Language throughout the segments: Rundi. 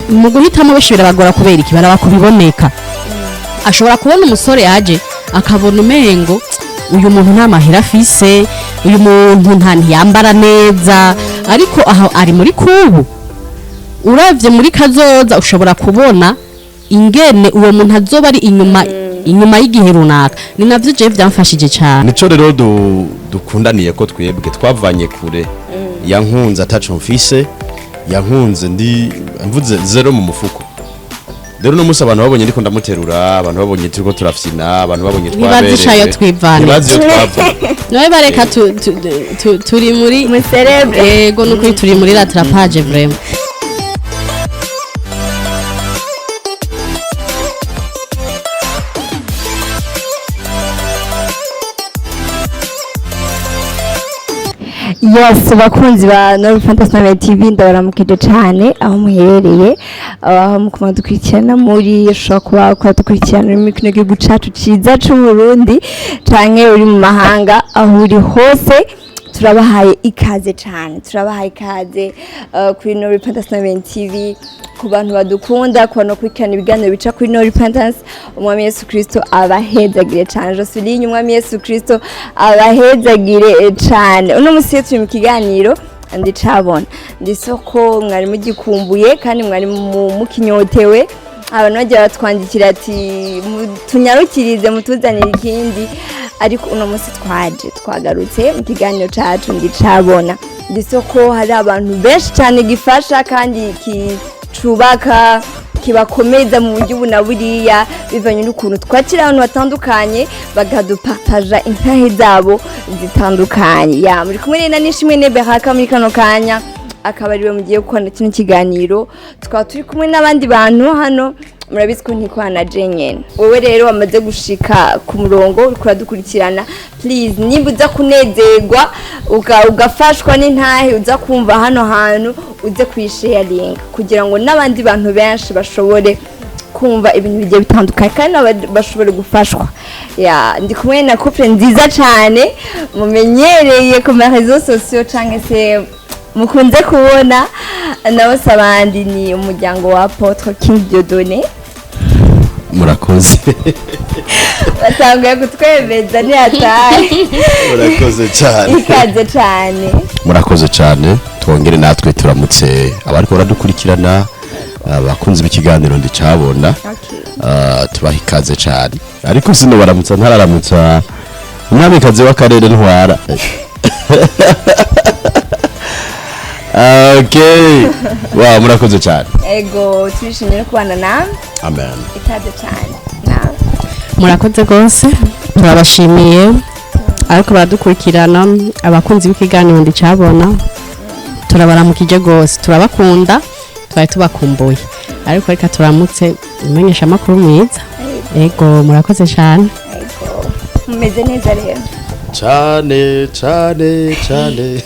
Mu guhitamo benshi birabagora kubera iki? Baraba kubiboneka. Ashobora kubona umusore yaje, akabona umengo uyu muntu nta mahera afise, uyu muntu nta ntiyambara neza, ariko aho ari muri kubu, uravye muri kazoza ushobora kubona ingene uwo muntu azoba ari inyuma y'igihe runaka. Ni navyo jewe vyamfashije cane. Nico rero dukundaniye ko twebwe twavanye kure. Yankunze ataco mfise, yankunze ndi mvuze zéro mu mufuko. Rero no musi abantu babonye ndiko ndamuterura, abantu babonye turiko turafyina, abantu babonye Ntibazi icayo twivana. Ntibazi iyo twava. Nawe bareka turi muri Mu célèbre. Yego, nukuri turi muri rattrapage vraiment. Yes, bakunzi ba Nord Fantasy TV, ndabaramukije cyane aho muherereye, aho mukuma dukurikirana muri, ushobora kuba kuba dukurikirana uri muri kino gihugu cacu ciza c'u Burundi canke uri mu mahanga. Aho uri hose turabahaye ikaze cyane, turabahaye ikaze kuri Nord Fantasy TV. Ku bantu badukunda, ku bantu bakurikirana ibiganiro bica kuri No Repentance, Umwami Yesu Kristo abahezagire cyane. Joseline, Umwami Yesu Kristo abahezagire cyane. Uno musi rero turi mu kiganiro Ndicabona. Ndisoko mwari mugikumbuye kandi mwari mukinyotewe. Abantu bagiye batwandikira ati: "Tunyarukirize mutuzanire ikindi." Ariko uno munsi twaje, twagarutse mu kiganiro cacu Ndicabona. Ndisoko hari abantu benshi cyane gifasha kandi cubaka, kibakomeza mu buryo ubu na buriya, bivanye n'ukuntu twakira abantu batandukanye bakadupartaja intahe zabo zitandukanye. Ya, muri kumwe na Nishimwe Neberaka muri kano kanya, akaba ariwe mugiye gukorana kino kiganiro. Tukaba turi kumwe n'abandi bantu hano. Murabizi ko ntikwana je nyene. Wowe rero wamaze gushika ku murongo, uriko uradukurikirana, please, nimba uza kunezerwa ugafashwa n'intahe uza kumva hano hantu, uze kuyisharinga kugira ngo n'abandi bantu benshi bashobore kumva ibintu bigiye bitandukanye kandi nabo bashobore gufashwa. Ya, ndi kumwe na couple nziza cyane mumenyereye ku ma réseaux sociaux cyangwa se mukunze kubona. Nabo si abandi, ni umuryango wa Apôtre King Dieudonné. Murakoze. Batanguye kutwemeza ntiyataye. Murakoze cyane. Ikaze cyane. Murakoze cyane. Twongere natwe turamutse abariko baradukurikirana, abakunzi b'ikiganiro Ndicabona. Tubaha ikaze cyane, ariko sino baramutsa ntararamutsa umwamikazi w'akarere ntwara. Okay, wow, murakoze cyane. Ego, turishimye no kubana nawe. Amen. Ikaze cyane nawe. Murakoze rwose, turabashimiye ariko baradukurikirana. Abakunzi b'ikiganiro Ndicabona, turabaramukije rwose, turabakunda, twari tubakumbuye. Ariko reka turamutse umenyesha amakuru mwiza. Ego, murakoze cyane. Ego, mumeze neza rero? Cyane cyane cyane.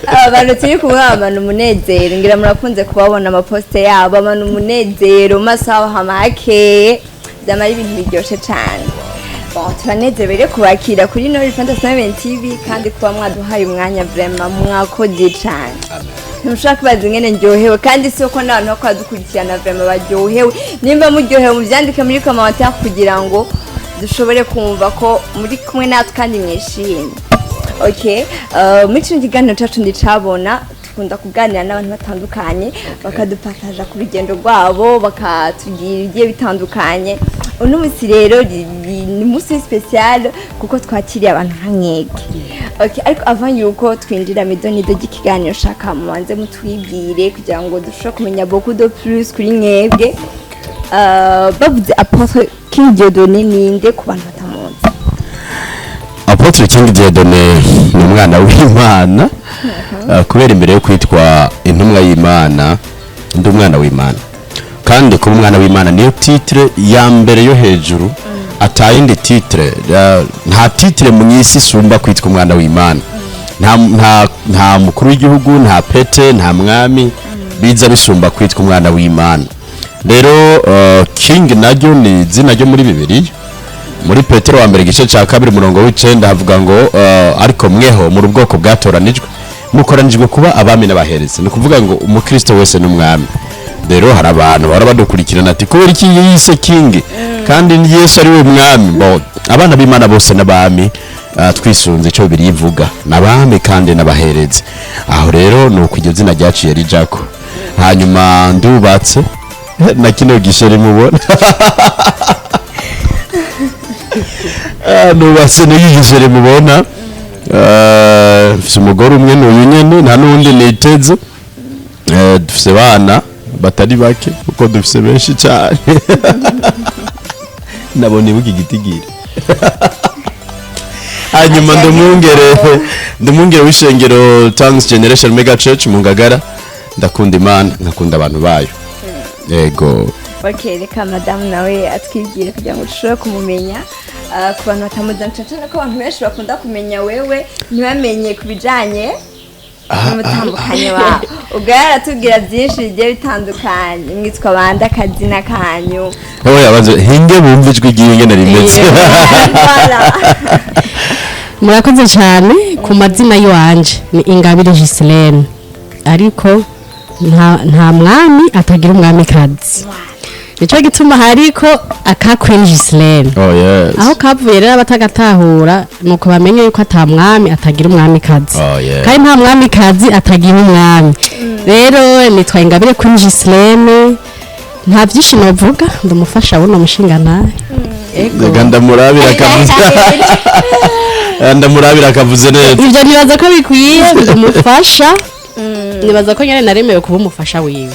Aba bantu turi kumwe bamana umunezero. Ngira murakunze kubabona amapostes yabo, bamana umunezero mu maso habo, hama hakeye, byamara ibintu biryoshye cyane. Bon, turanezerewe rero kubakira kuri Nori Fantasy TV kandi kuba mwaduhaye umwanya, vraiment mwakoze cyane. Ntushobora kubaza ingene ndyohewe, kandi si uko n'abantu bako badukurikirana vraiment baryohewe. Nimba muryohewe, mubyandike muri commentaire kugira ngo dushobore kumva ko muri kumwe natwe kandi mwishimye. Okay, muri kino kiganiro cacu Ndicabona dukunda kuganira n'abantu batandukanye, bakadupartaja ku rugendo rwabo, bakatubwira ibigiye bitandukanye. Uno munsi rero ni umunsi spécial kuko twakiriye abantu nka mwebwe. Okay, ariko avant yuko twinjira mw'idonido ry'ikiganiro, shaka mubanze mutwibwire kugira ngo dushobore kumenya beaucoup de plus kuri mwebwe. Bavuze Apôtre King Dieudonné, ninde ku bantu batamuzi? Apôtre King Dieudonné ni umwana w'Imana. Kubera imbere yo kwitwa intumwa y'Imana, ndi umwana w'Imana, kandi kuba umwana w'Imana niyo titre ya mbere yo hejuru, atayindi titre. Nta titre mu isi isumba kwitwa umwana w'Imana. Nta mukuru w'igihugu, nta pete, nta mwami biza bisumba kwitwa umwana w'Imana. Rero King naryo ni izina ryo muri Bibiliya. Muri Petero wa mbere igice cya 2 umurongo w'9 havuga ngo ariko mweho muri ubwoko bwatoranijwe, mukoranijwe kuba abami n'abaherezi. Ni ukuvuga ngo umukristo wese n'umwami. Rero hari abantu bahora badukurikirana ati kubera iki yise King kandi Yesu ari we mwami. Bo abana b'Imana bose n'abami, twisunze ico birivuga, n'abami kandi n'abaherezi. Aho rero ni uko iryo zina ryaciye rijako. Hanyuma ndubatse na kino gishere mubona. Nubatse n'iki gishere mubona. Mfise umugore umwe, n'uyu nyene, nta n'uwundi niteze. Dufise abana batari bake kuko dufise benshi cyane, nabona ibuka igitigiri. Hanyuma ndumwungere w'ishengero Tongues Generation Mega Church mu Ngagara. Ndakunda Imana, nkakunda abantu bayo, yego. Ok, reka madamu nawe atwibwire kugira ngo dushobore kumumenya. Ku bantu batamuzi, cyane ko abantu benshi bakunda kumenya wewe, ntibamenye ku bijanye n'umutandukanye wawe. Ubwo yaratubwira byinshi bigiye bitandukanye. Mwitwa bande, akazina kanyu? Wowe yabaze hinge bumve ijwi ry'iwe ingene rimeze. Voilà. Murakoze cyane. Ku mazina y'iwanje ni Ingabire Giselene, ariko nta mwami atagira umwamikazi, nicyo gituma hariko aka Queen Giselene. Oh yes. Aho kavuye rero, abatagatahura nuko bamenye yuko ata mwami atagira umwamikazi, Oh, yeah. kandi nta mwamikazi atagira umwami. Rero nitwa Ingabire Queen Giselene, nta byinshi novuga, ndumufasha buno mushinga nawe. Reka ndamurabira akavuze, ndamurabira akavuze neza. Ibyo nibaza ko bikwiye, ndumufasha, nibaza ko nyine naremewe kuba umufasha wiwe.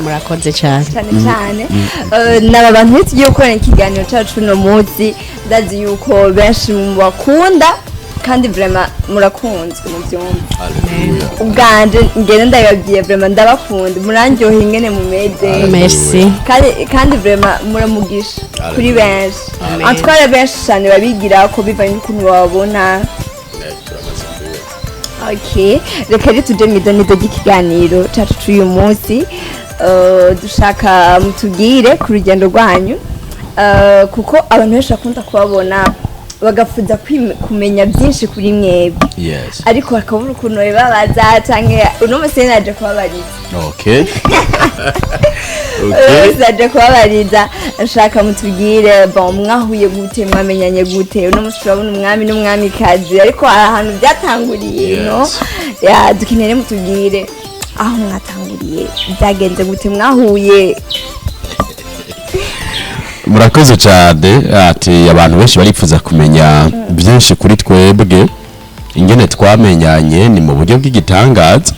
Murakoze cyane. Cyane cyane. Naba bantu iyo tugiye gukorana ikiganiro cyacu uno munsi, ndazi yuko benshi mubakunda kandi vraiment murakunzwe mu byumba. Ubwanje ngene ndabibabwiye, vraiment ndabakunda, murandyoha ingene mumeze. Merci. Kandi vraiment muramugisha kuri benshi. Amen. Antwara benshi cyane babigira ko bivanye n'ukuntu bababona. Okay, reka rero tuje mu idonido ry'ikiganiro cyacu cy'uyu munsi. Dushaka mutubwire ku rugendo rwanyu, kuko abantu benshi bakunda kubabona bagafuza kumenya byinshi kuri mwebwe, ariko bakabura ukuntu babibabaza, canke uno munsi naje kubabariza. Uno munsi naje kubabariza, nshaka mutubwire, bon, mwahuye gute, mwamenyanye gute? Uno munsi turabona umwami n'umwamikazi, ariko hari ahantu byatanguriye, no? Ya, dukeneye mutubwire aho mwatanguriye, byagenze gute, mwahuye. Murakoze cyane. Ati abantu benshi barifuza kumenya byinshi kuri twebwe, ingene twamenyanye ni mu buryo bw'igitangaza.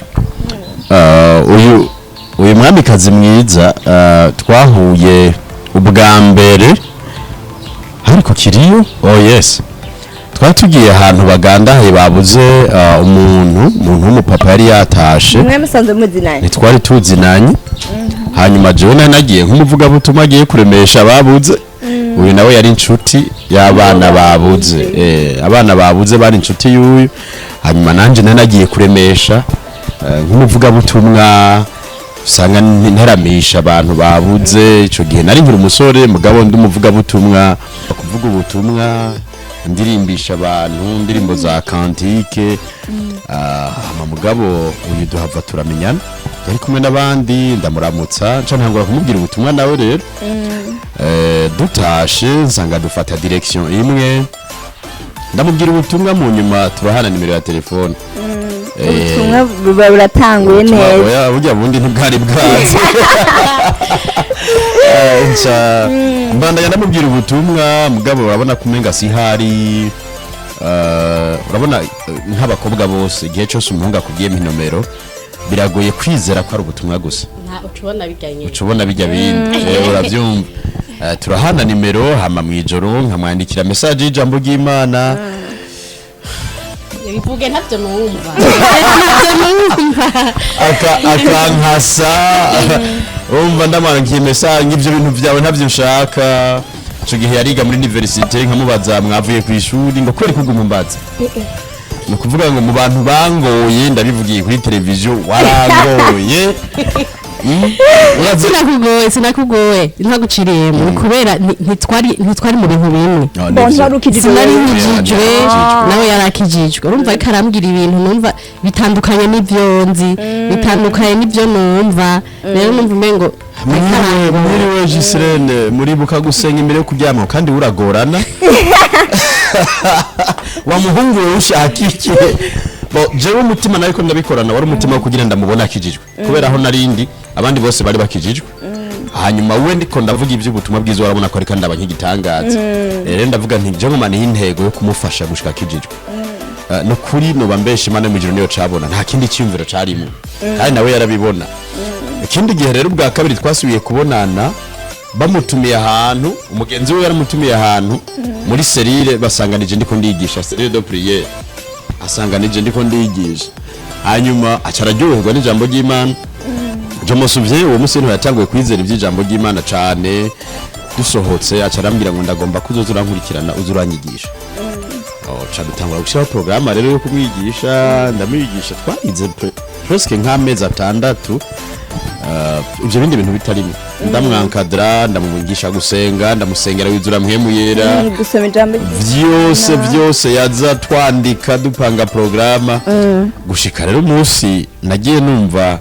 Uyu mwamikazi mwiza, twahuye ubwa mbere hari ku kiriyo. Oh yes, twari tugiye ahantu bagandaye, babuze umuntu w'umupapa yari yatashe. Mwe musanzwe muzinanye? Ntitwari tuzinanye. Hanyuma jewe nari nagiye nk'umuvugabutumwa agiye kuremesha ababuze. Uyu nawe yari inshuti y'abana babuze. Abana babuze bari inshuti y'uyu. Hanyuma nanje nari nagiye kuremesha, nk'umuvugabutumwa usanga nteramisha abantu babuze. Ico gihe nari nkiri umusore, mugabo ndi umuvugabutumwa, kuvuga ubutumwa, ndirimbisha abantu indirimbo za cantique. Hama mugabo uyu duhava turamenyana, yari kumwe n'abandi, ndamuramutsa, nca ntangura kumubwira ubutumwa. Nawe rero, dutashe nsanga dufata direction imwe, ndamubwira ubutumwa, mu nyuma turahana nimero ya telefone. Ubutumwa buba buratanguye Ubutumwa. Neza. Oya, burya bundi ntibwari bwaze. Nca mbandanya ndamubwira ubutumwa, mugabo urabona ko umenga sihari. Urabona, nk'abakobwa bose, igihe cyose umuhungu akubwiye inomero, biragoye kwizera ko ari ubutumwa gusa. Nta ucubona bijyanye. Uca ubona bijya bindi. Urabyumva. Turahana nimero, hama mw'ijoro nkamwandikira message y'ijambo ry'Imana. Bivuge, ntabyo numva, ntabyo numva. Akankasa, urumva, ndamwandikiye message nk'ibyo bintu byawe ntabyo nshaka. Ico gihe yariga muri université, nkamubaza mwavuye ku ishuri, ngo kubera kuguma umbaza. Ni ukuvuga ngo mu bantu bangoye, ndabivugiye kuri televiziyo, warangoye. Urazi- Sinakugoye, ntaguciriyemo, kubera ntitwari mu bintu bimwe. Ah, Bon, nivyo. ntwari ukijijwe. Sinari Yeah, nkijijwe, yeah. nawe yari akijijwe. Urumva, ariko arambwira ibintu numva bitandukanye n'ibyo nzi, bitandukanye n'ibyo numva. Rero numva umengo ariko arangora. Mwiriwe Giselene, muribuka gusenga imbere yo kuryama, kandi uragorana wa muhungu we, ushaka iki? Bo jewe umutima nariko ndabikorana wari umutima wo kugira ndamubona akijijwe, kubera aho narindi abandi bose bari bakijijwe. Hanyuma we ndiko ndavuga iby'ubutumwa bwiza, warabona ko ariko ndaba nk'igitangaza. Rero ndavuga nti je ngumana intego yo kumufasha gushika akijijwe. No kuri noba mbesha, Imana yo mu ijuru niyo cabona, nta kindi cyiyumviro carimo, kandi nawe yarabibona. Ikindi gihe rero, ubwa kabiri twasubiye kubonana bamutumiye ahantu, umugenzi we yaramutumiye ahantu muri cellule, basanganije ndiko ndigisha cellule de prière, asanganije ndiko ndigisha, hanyuma aca araryoherwa n'ijambo ry'Imana. Je me souviens, uwo munsi niho yatanguye kwizera iby'ijambo ry'Imana cane. Dusohotse aca arambwira ngo ndagomba kuzoza urankurikirana, uza uranyigisha. Oh, ca dutangura gushyiraho porogaramu rero yo kumwigisha, ndamwigisha, twarize presque nk'amezi 6. Ibyo bindi bintu bitarimo, ndamwankadra, ndamwigisha gusenga, ndamusengera wizura Mpwemu Yera. Gusoma ijambo Vyose vyose yaza twandika, dupanga porogaramu, gushika rero umunsi nagiye numva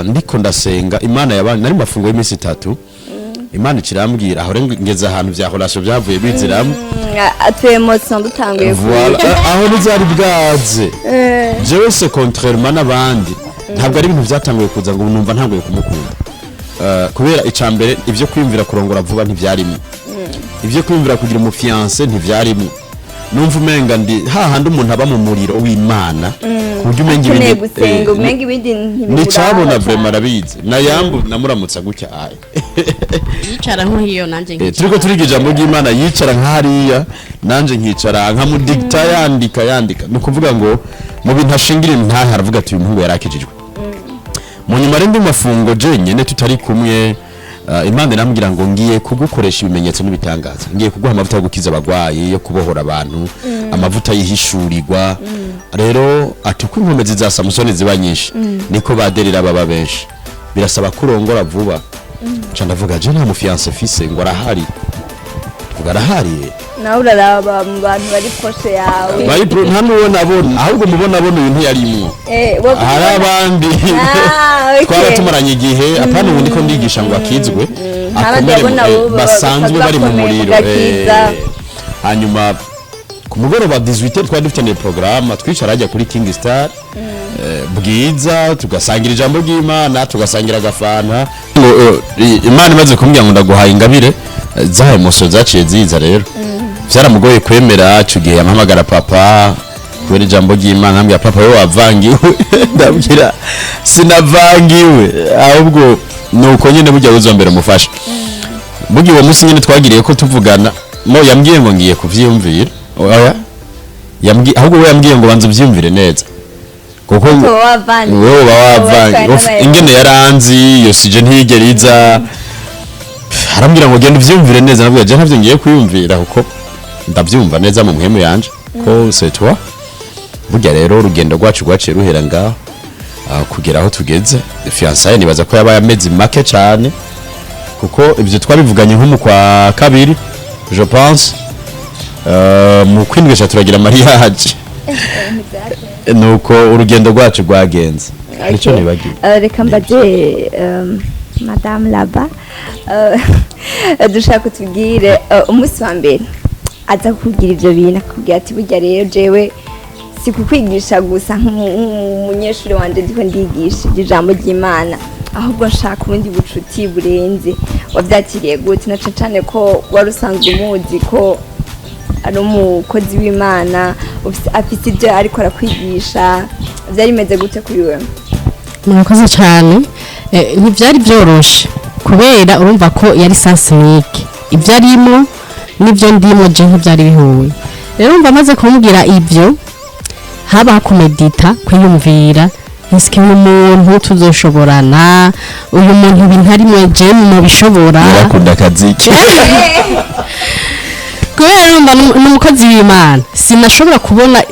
ndiko ndasenga Imana yabanje, nari mu mafungo y'iminsi 3, Imana ikirambwira aho rero ngeze ahantu vya relation byavuye biziramo. Atu émotion dutanguye. Voilà, aho ntizari bwaze. Jewe c'est contrairement n'abandi, ntabwo ari ibintu byatanguye kuza ngo numva ntanguye kumukunda. Kubera icya mbere, ibyo kwiyumvira kurongora vuba ntibyarimo, ibyo kwiyumvira kugira umu fiancé ntibyarimo. Numva umenga ndi hahandi umuntu aba mu muriro w'Imana, ku buryo umenga ukeneye ibindi gusenga, umenga ibindi ntibikuraba. Nicabona. Cane. Vraiment arabizi, nayambu namuramutsa gutya aye. Yicara nk'iyo nanjye nkicara. Turiko turiga ijambo ry'Imana, yicara nk'hariya nanje nkicara, nkamudikita, yandika yandika. Ni ukuvuga ngo mu bintu ashingira intahe aravuga ati uyu muhungu yarakijijwe. Mu nyuma rero ndi mu mafungo jenyene tutari kumwe, Imana irambwira ngo ngiye kugukoresha ibimenyetso n'ibitangaza, ngiye kuguha amavuta yo gukiza abagwayi, yo kubohora abantu, amavuta yihishurirwa. Rero ati uko inkomezi za Samusoni ziba nyinshi niko baderera baba benshi, birasaba kurongora vuba. Ca ndavuga je nta mu fiancé fise, ngo arahari, vuga arahari. Nawe uraraba mu bantu bari proche yawe. Bari nta n'uwo nabona, ahubwo mubona abona uyu ntiyarimwo. Wowe hari abandi Ah, okay. twaba tumaranye igihe, apana ubu ndiko ndigisha ngo akizwe, Abandi akomere babona bo basanzwe bari mu bakomeye mu muriro. gakiza. Hanyuma ku mugoroba 18 twari dufitaniye porogaramu, twicara hajya kuri King Star, bwiza, tugasangira ijambo ry'Imana, tugasangira agafanta. Ngo, Imana imaze kumbwira ngo ndaguhaye ingabire, za émotion zaciye ziza. Rero byaramugoye kwemera. Ico gihe yampamagara papa kubera ijambo ry'Imana, ambwira papa we wavangiwe, ndabwira sinavangiwe, ahubwo nuko nyine burya buzombera umufasha. Burya uwo munsi nyine twagiriye ko tuvugana mo, yambwiye ngo ngiye kuvyiyumvira. Oya, yambwiye, ahubwo we yambwiye ngo banza uvyiyumvire neza kuko Uba wavangiwe. Wowe uba wavangiwe. Ingene yaranzi iyo sije ntiyigera iza, arambwira ngo genda uvyiyumvire neza. Nabwo je ntavyo ngiye kwiyumvira kuko ndavyumva neza mu muhemu yanje ko c'est toi. Burya rero urugendo rwacu rwaciye ruhera ngaho. Kugera aho tugeze fiançailles, nibaza ko yabaye amezi make cyane, kuko ibyo twabivuganye nko mu kwa kabiri je pense. Mu kwindwi turagira mariage. Nuko urugendo rwacu rwagenze, nicyo nibagiwe. Reka mbaze madame laba, dushaka tubwire umunsi wa mbere aza kukubwira ibyo bintu, akakubwira ati burya rero jewe si kukwigisha gusa nk'umunyeshuri wanje ndiko ndigisha iryo jambo ry'Imana, ahubwo nshaka ubundi bucuti burenze, wabyakiriye gute, na cane cane ko wari usanzwe umuzi ko ari umukozi w'Imana, afise ibyo ariko arakwigisha? Byari bimeze gute kuri wewe? Murakoze cyane. Ntibyari byoroshe kubera urumva ko yari sens unique, ibyo arimo n'ibyo ndimo je ntibyari bihuye. Rero urumva amaze kumubwira ibyo, haba kumedita, kwiyumvira ese uyu muntu tuzoshoborana, uyu muntu ibintu arimo je mubishobora? Yarakunda akaziki. Kubera urumva ni umukozi w'Imana, sinashobora kubona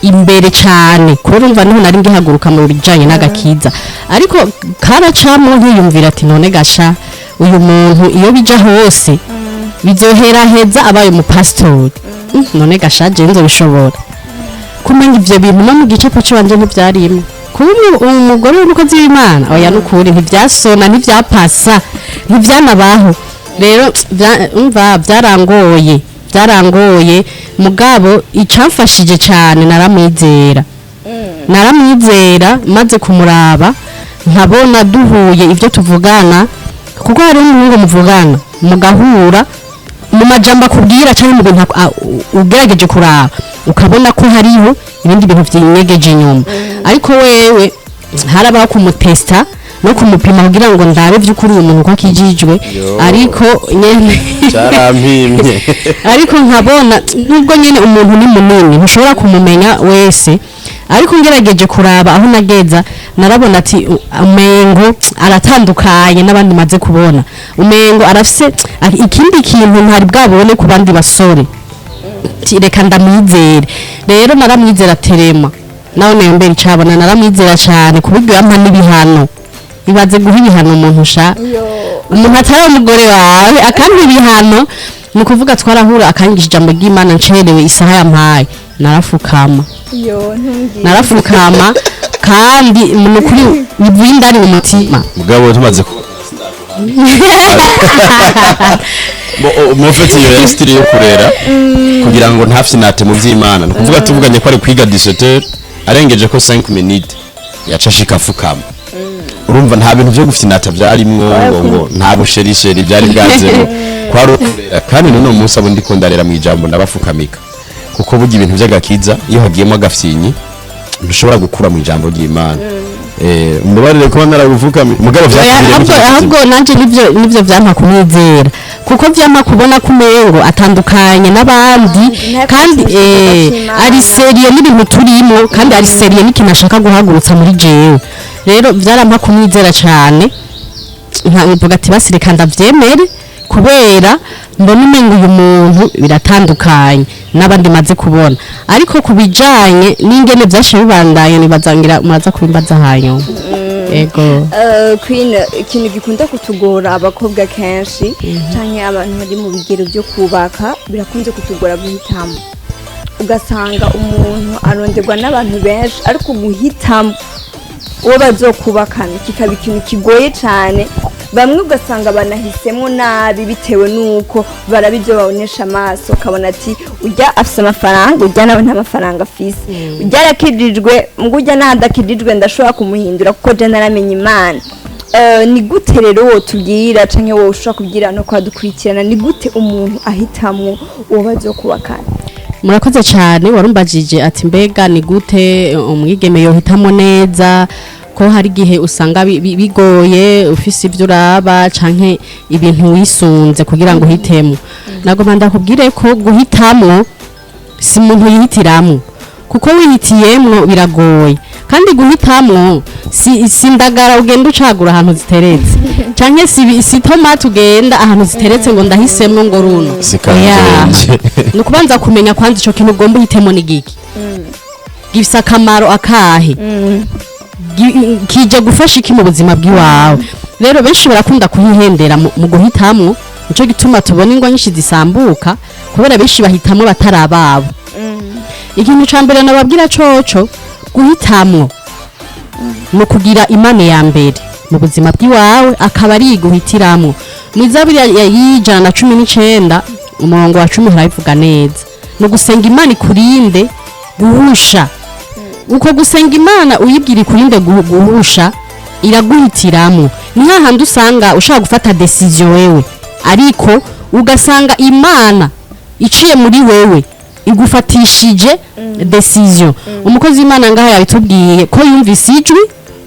imbere cyane, kubera urumva niho nari ngihaguruka mu bijyanye n'agakiza. Ariko karacamo nkiyumvira ati: "None gasha uyu muntu iyo bija hose bizoheraheza abaye umupasitori. None gasha je nzobishobora?" Kumenya ivyo bintu no mu gicapo ciwanje ntivyarimwo kuba umugore w'umukozi w'Imana. Oya, nukuri ntivyasona, ntivyapasa, ntivyanabaho. Rero umva, byarangoye, byarangoye. Mugabo icamfashije cane, naramwizera. Naramwizera maze kumuraba, nkabona duhuye ibyo tuvugana, kuko hari umuhungu muvugana mugahura mu majambo akubwira cyangwa mu bintu ugerageje kuraba ukabona ko hariho ibindi bintu vyinyegeje inyuma. Ariko wewe harabaho kumutesta no kumupima kugira ngo ndabe vy'ukuri uyu muntu ko akijijwe. Yo. Ariko nyene Cyarampimye. Ariko nkabona nubwo nyene umuntu ni munini, ntushobora kumumenya wese, ariko ngerageje kuraba aho nageza, narabona ati umengo aratandukanye n'abandi maze kubona, umengo arafise ikindi kintu ntari bwabone ku bandi basore. Ati, "Reka ndamwizere." Rero naramwizera terema nawe nembera icabona, naramwizera cyane ku buryo yampa n'ibihano. Ibaze guha ibihano umuntu sha, umuntu atari umugore wawe akampa ibihano. Ni ukuvuga twarahura akanyigisha ijambo ry'Imana, ncerewe isaha yampaye narafukama. Yo, ntumbwire. Narafukama, kandi ni ukuri bivuye indani mu mutima. Mugabo tumaze ku mufite iyo yari style yo kurera kugira ngo ntafyinate mu by'Imana. Ni ukuvuga tuvuganye ko ari kwiga 17, arengeje ko 5 minutes yaca ashika afukama. Urumva nta bintu byo gufyinata byarimwo, ngo nta busherisheri byari bwazemo, kwari ukurera. Kandi n'uno munsi abo ndiko ndarera mu ijambo ndabafukamika, kuko burya ibintu by'agakiza iyo hagiyemo agafyinyi ntushobora gukura mu ijambo ry'Imana. Mbabarire kuba naragufukamye, mugabo Oya, vyakubiriyemo ahubwo ikintu. Ahubwo nanje nivyo vyampa kumwizera, kuko vyampa kubona ko umengo atandukanye n'abandi. Ntabwo kandi ikintu cy'Imana. Ari sérieux n'ibintu turimo, kandi ari sérieux n'ikintu ashaka guhagurutsa muri jewe. Rero vyarampa kumwizera cane, nkavuga ati: "Basi reka ndavyemere," kubera mbona umengo uyu muntu biratandukanye n'abandi maze kubona. Ariko ku bijanye n'ingene vyashe bibandanye, nibazangira muraza kubimbaza hanyuma. Ego. Queen, ikintu gikunda kutugora abakobwa kenshi canke abantu bari mu bigero byo kubaka, birakunze kutugora guhitamo. Ugasanga umuntu aronderwa n'abantu benshi, ariko guhitamo uwo bazokubakana kikaba ikintu kigoye cane. Bamwe ugasanga banahisemo nabi bitewe n'uko baraba ibyo babonesha amaso, ukabona ati ujya afise amafaranga, ujya nawe nta mafaranga afise, ujya arakijijwe, ngo ujya naho adakijijwe ndashobora kumuhindura kuko je naramenye Imana. Ni gute rero wotubwira canke wowe ushobora kubwira no kwadukurikirana, ni gute umuntu ahitamwo uwo bazokubakana? Murakoze cyane. Warumbajije ati: "Mbega ni gute umwigeme yohitamo neza, ko hari igihe usanga bigoye, ufise ibyo uraba canke ibintu wisunze kugira ngo uhitemo?" Nagomba ndakubwire ko guhitamwo si umuntu yihitiramwo, kuko wihitiyemwo biragoye. Kandi guhitamwo si indagara ugenda ucagura ahantu ziteretse, canke si tomate ugenda ahantu ziteretse ngo ndahisemwo ngo runo. Si Oya. kanzenje. Ni ukubanza kumenya kwanza ico kintu ugomba uhitemo ni giki, gifise akamaro akahe, kije gufasha iki mu buzima bw'iwawe. Rero benshi barakunda kuhihendera mu guhitamwo. Nico gituma tubona ingo nyinshi zisambuka, kubera benshi bahitamwo batari ababo. Ikintu ca mbere nababwira coco, guhitamwo ni ukugira Imana ya mbere mu buzima bw'iwawe, akaba ari iguhitiramwo. Mu Izaburi ya 119 umurongo wa 10 harabivuga neza: ni ugusenga Imana ikurinde guhusha. Uko gusenga Imana uyibwira ikurinde guhusha, iraguhitiramwo. Ni hahandi usanga ushaka gufata décision wewe, ariko ugasanga Imana iciye muri wewe igufatishije décision. Umukozi w'Imana ngaha yabitubwiye ko yumvise ijwi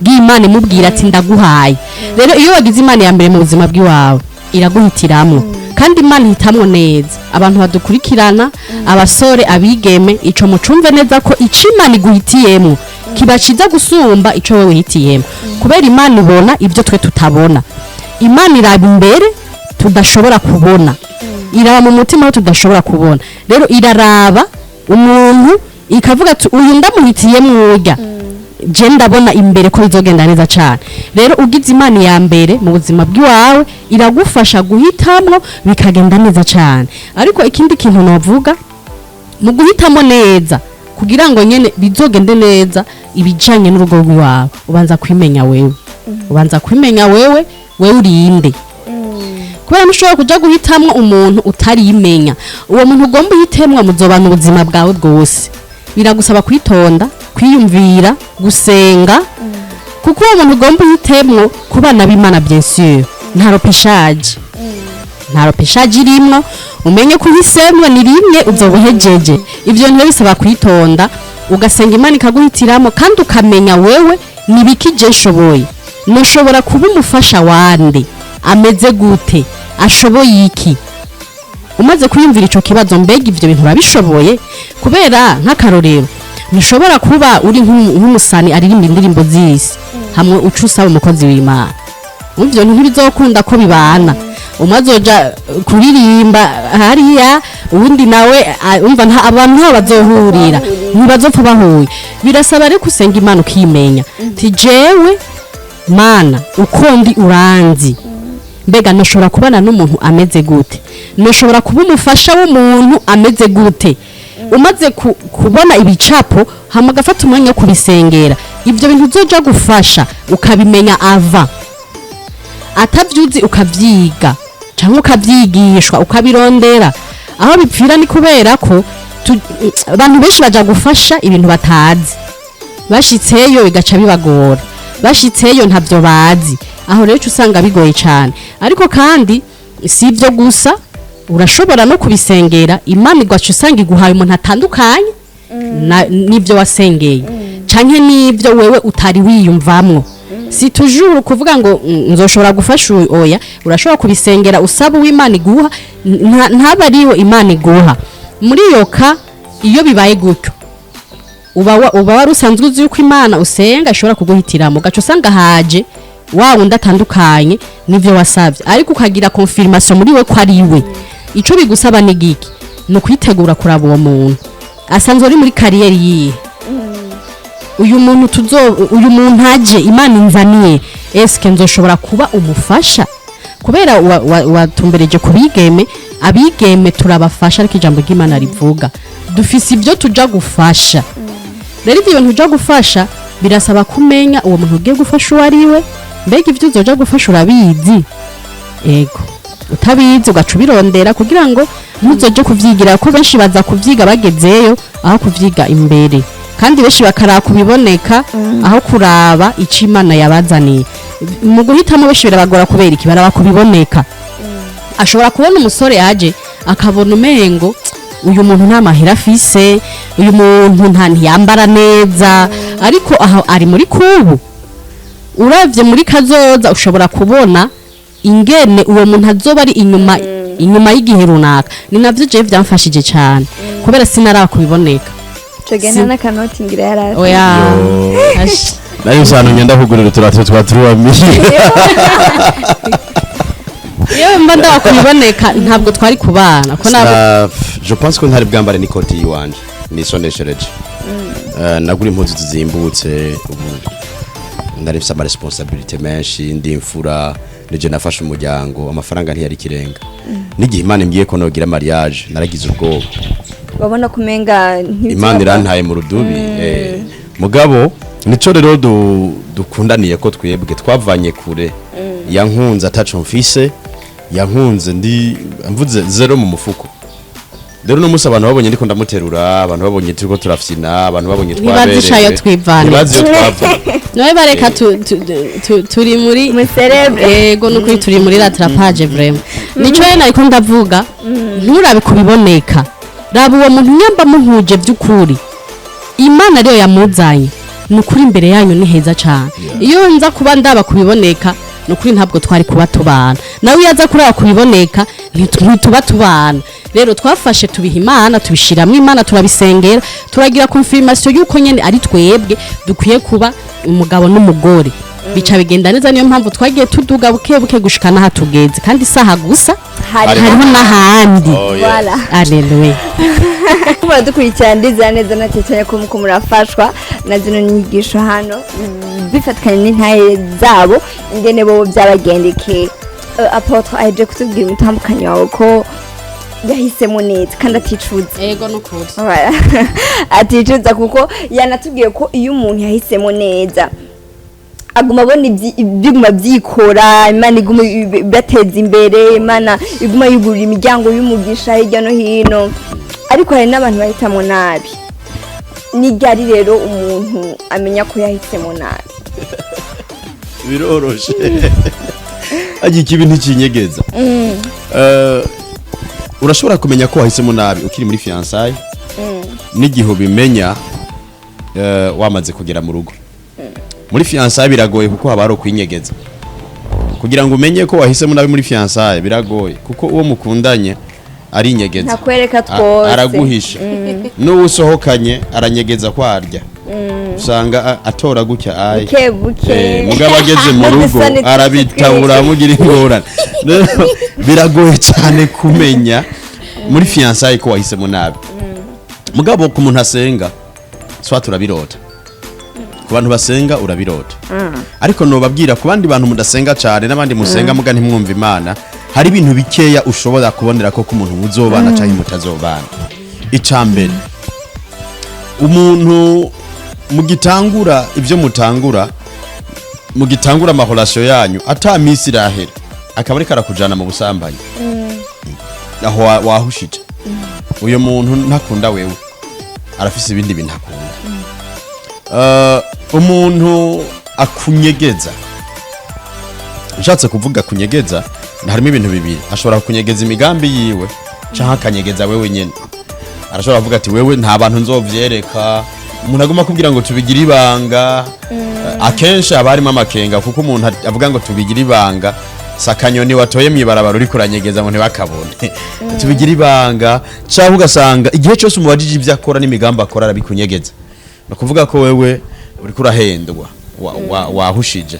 ry'Imana imubwira ati: "Ndaguhaye." Rero iyo wagize Imana ya mbere mu buzima bw'iwawe, iraguhitiramwo, kandi Imana ihitamwo neza. Abantu badukurikirana, abasore, abigeme, ico mucumve neza ko ico Imana iguhitiyemwo kiba ciza gusumba ico wewe wihitiyemo, kubera Imana ibona ibyo twe tutabona. Imana iraba imbere tudashobora kubona, iraba mu mutima aho tudashobora kubona. Rero iraraba umuntu ikavuga ati: "Uyu ndamuhitiyemwo urya." Je ndabona imbere ko bizogenda neza cyane. Rero ugize Imana ya mbere mu buzima bw'iwawe, iragufasha guhitamwo bikagenda neza cyane. Ariko ikindi kintu novuga mu guhitamo neza, kugira ngo nyene bizogende neza ibijanye n'urugo rw'iwawe, ubanza kwimenya wewe, ubanza kwimenya wewe, wewe urinde, kubera ntushobora kuja guhitamwo umuntu utarimenya. Uwo muntu ugomba uhitemwo muzobana ubuzima bwawe bwose. Biragusaba kwitonda, kwiyumvira, gusenga, kuko uwo muntu ugomba uhitemwo ku bana b'Imana, bien sûr, nta repêchage, nta repêchage irimwo. Umenye ko uhisemwo ni rimwe uzoba uhejeje. Ivyo bintu bisaba kwitonda, ugasenga, Imana ikaguhitiramo, kandi ukamenya wewe ni biki je nshoboye, ntushobora kuba umufasha wande, ameze gute, ashoboye iki. Umaze kwiyumvira ico kibazo, mbega ivyo bintu urabishoboye? Kubera nk'akarorero, ntushobora kuba uri nk'umusani aririmba indirimbo z'isi, hamwe uca usaba umukozi w'Imana. Ivyo ntibizokunda ko bibana. Umwe azoja kuririmba hariya, uwundi nawe umva abantu ntaho bazohurira, ntibazopfa bahuye. Birasaba rero usenga Imana, ukimenya ti: "Jewe Mana, uko ndi uranzi, mbega ntushobora kubana n'umuntu ameze gute? Ntushobora kuba umufasha w'umuntu ameze gute?" Umaze kubona ibicapo, hama ugafata umwanya wo kubisengera, ibyo bintu uzoja gufasha ukabimenya ava atavyuzi, ukavyiga cyangwa ukavyigishwa, ukabirondera. Aho bipfira ni kubera ko abantu benshi baja gufasha ibintu batazi, bashitseyo bigaca bibagora, bashitseyo ntavyo bazi. Aho rero uca usanga bigoye cyane. Ariko kandi si ibyo gusa, urashobora no kubisengera, Imana igaca usanga iguhaye umuntu atandukanye n'ibyo wasengeye canke n'ibyo wewe utari wiyumvamwo. Si toujours kuvuga ngo nzoshobora gufasha uyu, oya. Urashobora kubisengera, usaba uw'Imana iguha, ntaba ariwe Imana iguha. Muri iyo ka iyo bibaye gutyo, uba wari usanzwe uzi yuko Imana usenga ishobora kuguhitiramo, ugaca usanga haje wa wundi atandukanye n'ivyo wasavye, ariko ukagira confirmation muri we ko ari we. Ico bigusaba ni giki? Ni ukwitegura kuraba uwo muntu asanzwe ari muri carrière yihe. Uyu muntu tuzo, uyu muntu aje Imana inzaniye, eske nzoshobora kuba umufasha? Kubera watumbereje ku bigeme, abigeme turabafasha, ariko ijambo ry'Imana rivuga dufise ibyo tuja gufasha. Rero ibyo bintu uja gufasha birasaba kumenya uwo muntu ugiye gufasha uwo ari we. Mbega ibyo uzoja gufasha urabizi? Ego, utabizi ugaca ubirondera kugira ngo ntuzoje kuvyigira, ko benshi baza kuvyiga bagezeyo aho kuvyiga imbere, kandi benshi bakaraba kubiboneka aho kuraba ico Imana yabazaniye. Mu guhitamo benshi birabagora. Kubera iki? Baraba kubiboneka. Ashobora kubona umusore aje, akabona umengo uyu muntu nta mahera afise, uyu muntu nta ntiyambara neza, ariko aho ari muri kubu, uravye muri kazoza ushobora kubona ingene uwo muntu azoba ari inyuma y'igihe runaka. Ni navyo jewe vyamfashije cyane, kubera sinaraba kubiboneka. Ico gihe nta n'akanoti ngira yari afise. Oya. Yo. Ash. Nayo usanga ngenda kugurira uturato twa 3000. Iyo mba ndaba kubiboneka ntabwo twari kubana ko ntabwo. Je pense ko ntari bwambare n'ikoti yiwanje nisoneshereje. Nagura impuzu zizimbutse. Ubu ndari mfise ama responsabilité menshi, ndi imfura, nije nafashe umuryango, amafaranga ntiyari ikirenga. N'igihe Imana imbwiye ko nogira mariage, naragize ubwoba. Babona kumenga Imana irantaye mu rudubi. Mugabo nico rero dukundaniye ko twebwe twavanye kure. Yankunze ataco mfise, yankunze ndi mvuze zéro mu mufuko. Rero uno munsi abantu babonye ndiko ndamuterura, abantu babonye turiko turafyina, abantu babonye Ntibazi twaberewe, ico twivana. ntibazi iyo twava. Nawe bareka turi muri Muserebre. Yego, nukuri turi muri rattrapage vraiment. Nico rero nariko ndavuga, nturabe kubiboneka, raba uwo muntu nyamba muhuje by'ukuri, Imana ariyo yamuzanye. Ni ukuri imbere yanyu ni heza cyane. Iyo nza kuba ndaba kubiboneka, ni ukuri ntabwo twari kuba tubana. Nawe iyo aza kuraba kubiboneka, ntituba tubana. Rero twafashe tubiha Imana, tubishiramo Imana, turabisengera, turagira confirmation yuko nyene ari twebwe dukwiye kuba umugabo n'umugore. Bica bigenda neza. Niyo mpamvu twagiye tuduga buke buke gushika n'aha tugeze, kandi isaha gusa hariho n'ahandi. Oh, yes. Voilà. Aleluya. Muradukurikirana, ndizera neza na cyane ko muko murafashwa na zino nyigisho hano, bifatikanye n'intahe zabo ingene bo byabagendekeye. Apôtre aheje kutubwira umutambukanyi wawe ko yahisemo neza kandi aticuza. Ego, nukuri. Voilà. Aticuza kuko yanatubwiye ko iyo umuntu yahisemo neza aguma abona biguma byikora, Imana iguma ibateza imbere, Imana iguma yugurura imiryango y'umugisha hirya no hino. Ariko hari n'abantu bahitamo nabi. Ni ryari rero umuntu amenya ko yahisemo nabi? Biroroshe, ajya ikibi ntikinyegeza. Urashobora kumenya ko wahisemo nabi ukiri muri fiançailles, n'igihe ubimenya wamaze kugera mu rugo. Muri fiançailles biragoye kuko haba hari ukwinyegeza. Kugira ngo umenye ko wahisemo nabi muri fiançailles biragoye, kuko uwo mukundanye arinyegeza. Ntakwereka twose. Araguhisha. N'uwo usohokanye aranyegeza kwarya, usanga atora gutya ayi Buke buke. Mugabo ageze mu rugo N'udusoni arabitabura, mugira ingorane. Rero biragoye cyane kumenya muri fiançailles ko wahisemo nabi. Mugabo ku muntu asenga, swa turabirota. Ku bantu basenga urabirota, ariko nobabwira ku bandi bantu mudasenga cyane n'abandi musenga muga ntimwumva Imana, hari ibintu bikeya ushobora kubonera ko umuntu muzobana cyangwa mutazobana. Ica mbere, umuntu mugitangura ibyo mutangura, mugitangura ama relation yanyu, ata minsi irahera akaba ariko arakujana mu busambanyi, aho wahushije. Uyo muntu ntakunda wewe, arafise ibindi bintu akunda. Umuntu akunyegeza, nshatse kuvuga kunyegeza harimo ibintu bibiri: ashobora kunyegeza imigambi yiwe canke akanyegeza wewe nyene. Arashobora kuvuga ati: "Wewe nta bantu nzovyereka." Umuntu aguma akubwira ngo tubigire ibanga, akenshi haba harimo amakenga, kuko umuntu avuga ngo tubigire ibanga si akanyoni watoye mw'ibarabara uriko uranyegeza ngo ntibakabone. Tubigire ibanga, canke ugasanga igihe cyose umubajije ibyo akora n'imigambi akora arabikunyegeza, ni ukuvuga ko wewe uriko urahendwa, wahushije.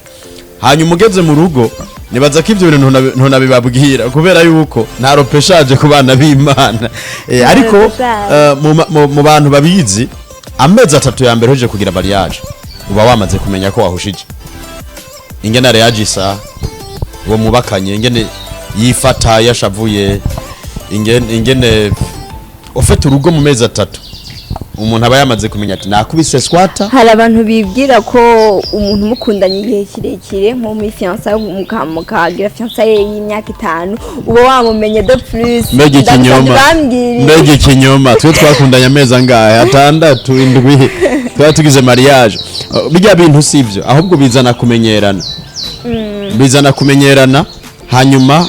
Hanyuma ugeze mu rugo, nibaza ko ibyo bintu ntunabibabwira kubera yuko nta repêchage ku bana b'Imana. Ariko repêchage. Mu bantu babizi, amezi 3 ya mbere uje kugira mariage uba wamaze kumenya ko wahushije. Ingene reagisa uwo mubakanye, ingene yifata yashavuye, ingene ufite urugo, mu mezi 3 umuntu aba yamaze kumenya ati nakubise swata. Hari abantu bibwira ko umuntu mukundanye igihe kirekire, nko muri fiançailles, mukagira fiançailles y'imyaka 5, uba wamumenye de plus. Mbega ikinyoma! Bambwiriye. Mbega ikinyoma! Twe twakundanye amezi angahe? 6, 7, twari tugize mariage. Bijya bintu sivyo, ahubwo bizana kumenyerana, bizana kumenyerana, hanyuma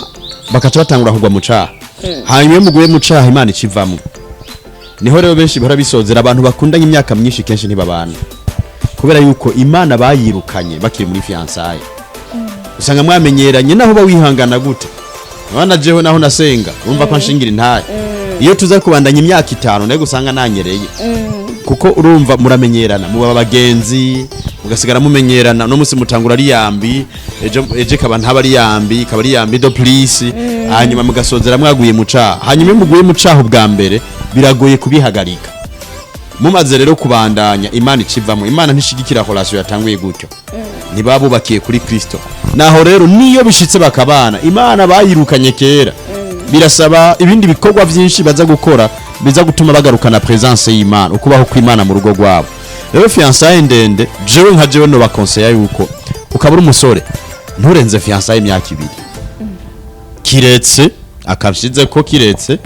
bakaca batangura kugwa mu caha. Hanyuma iyo muguye mu caha, Imana icivamwo. Niho rero benshi bahora bisozera. Abantu bakundanye imyaka myinshi kenshi ntibabana, kubera yuko Imana bayirukanye bakiri muri fiançailles. Usanga mwamenyeranye, naho uba wihangana gute. Abana jewe naho nasenga, urumva ko nshingira intahe, iyo tuza kubandanya imyaka 5 nayo gusanga nanyereye, kuko urumva muramenyerana, muba abagenzi, mugasigara mumenyerana. No musi mutangura ari yambi, ejo ejo ikaba ntaba ari yambi, ikaba ari yambi de plus, hanyuma mugasozera mwaguye mu caha. Hanyuma iyo muguye mu caha ubwa mbere biragoye kubihagarika. Mumaze rero kubandanya, Imana icivamwo. Imana ntishigikira relation yatanguye gutyo, ntibabubakiye kuri Kristo. Naho rero niyo bishitse bakabana, Imana bayirukanye kera. Birasaba ibindi bikorwa byinshi baza gukora biza gutuma bagarukana présence y'Imana, ukubaho kw'Imana mu rugo rwabo. Rero fiançailles ndende, jewe nka jewe no bakonseya yuko ukaba uri umusore nturenze fiançailles imyaka 2, kiretse akabishize ko kiretse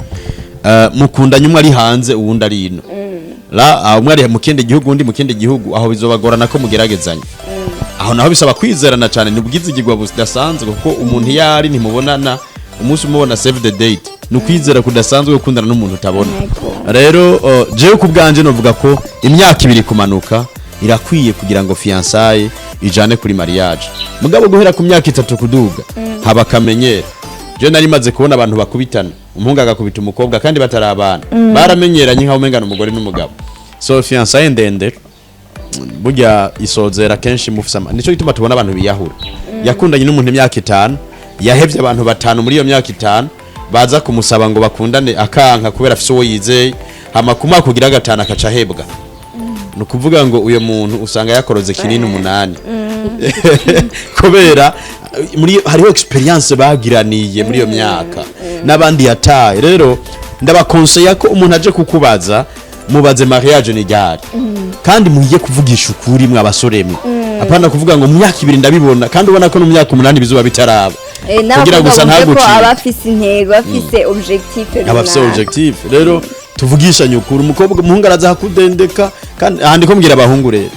mukundanye umwe ari hanze uwundi ari ino la, umwe ari mu kindi gihugu undi mu kindi gihugu, aho bizobagorana ko mugeragezanya. Aho naho bisaba kwizerana cyane, ni ubwizigirwa budasanzwe, kuko umuntu iyo ari ntimubonana, umunsi umubona save the date, ni ukwizera kudasanzwe gukundana n'umuntu utabona. Rero jewe ku bwanje novuga ko imyaka 2 kumanuka irakwiye kugira ngo fiançailles ijane kuri mariage. Mugabo guhera ku myaka 3 kuduga haba akamenyero. Je nari maze kubona abantu bakubitana, umuhungu agakubita umukobwa kandi batarabana, baramenyeranye nkaho umengana umugore n'umugabo. So fiançailles ndende Burya isozera kenshi mufise nico gituma tubona abantu biyahura. Yakundanye n'umuntu imyaka 5, yahevye abantu 5 muri iyo myaka 5, baza kumusaba ngo bakundane akanka kubera afise uwo yizeye, hama ku mwaka ugira 5 akaca ahebwa. Ni ukuvuga ngo uyo muntu usanga yakoroze kinini 8, kubera muri hariho experience bagiraniye muri iyo myaka n'abandi yataye. Rero ndabakonseya ko umuntu aje kukubaza, mubaze mariage ni ryari, kandi mugiye kuvugisha ukuri mwe abasore mwe, apana kuvuga ngo mu myaka 2 ndabibona, kandi ubona ko no mu myaka 8 bizuba bitaraba, kugira gusa n'abakobwa bumve ko ntagucike. Aba afise intego, afise objectif Abafise runaka. Objectif rero tuvugishanye ukuri. Umukobwa, umuhungu araza akudendeka, kandi ahandi ko mbwira abahungu rero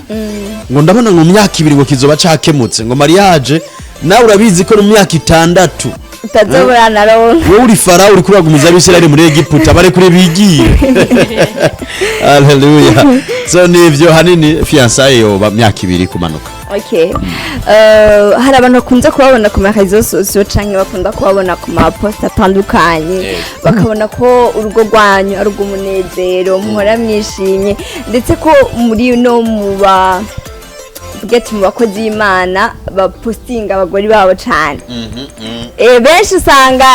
ngo ndabona ngo mu myaka 2 ngo kizoba cakemutse, ngo mariage, nawe urabizi ko mu myaka 6 utazobura na ronka. Wowe uri Farawo, uri kuragumiza Abisirayeli muri Egiputa, bare kuri bigiye. Haleluya! So nivyo hanini, fiançailles yoba myaka 2 kumanuka. Okay. Hari abantu bakunze kubabona ku ma réseaux sociaux canke bakunda kubabona ku ma posts atandukanye, bakabona ko urugo rwanyu ari urw'umunezero, muhora mwishimye, ndetse ko muri no mu ba ati mu bakozi b'Imana bapostinga abagore babo cane. Benshi usanga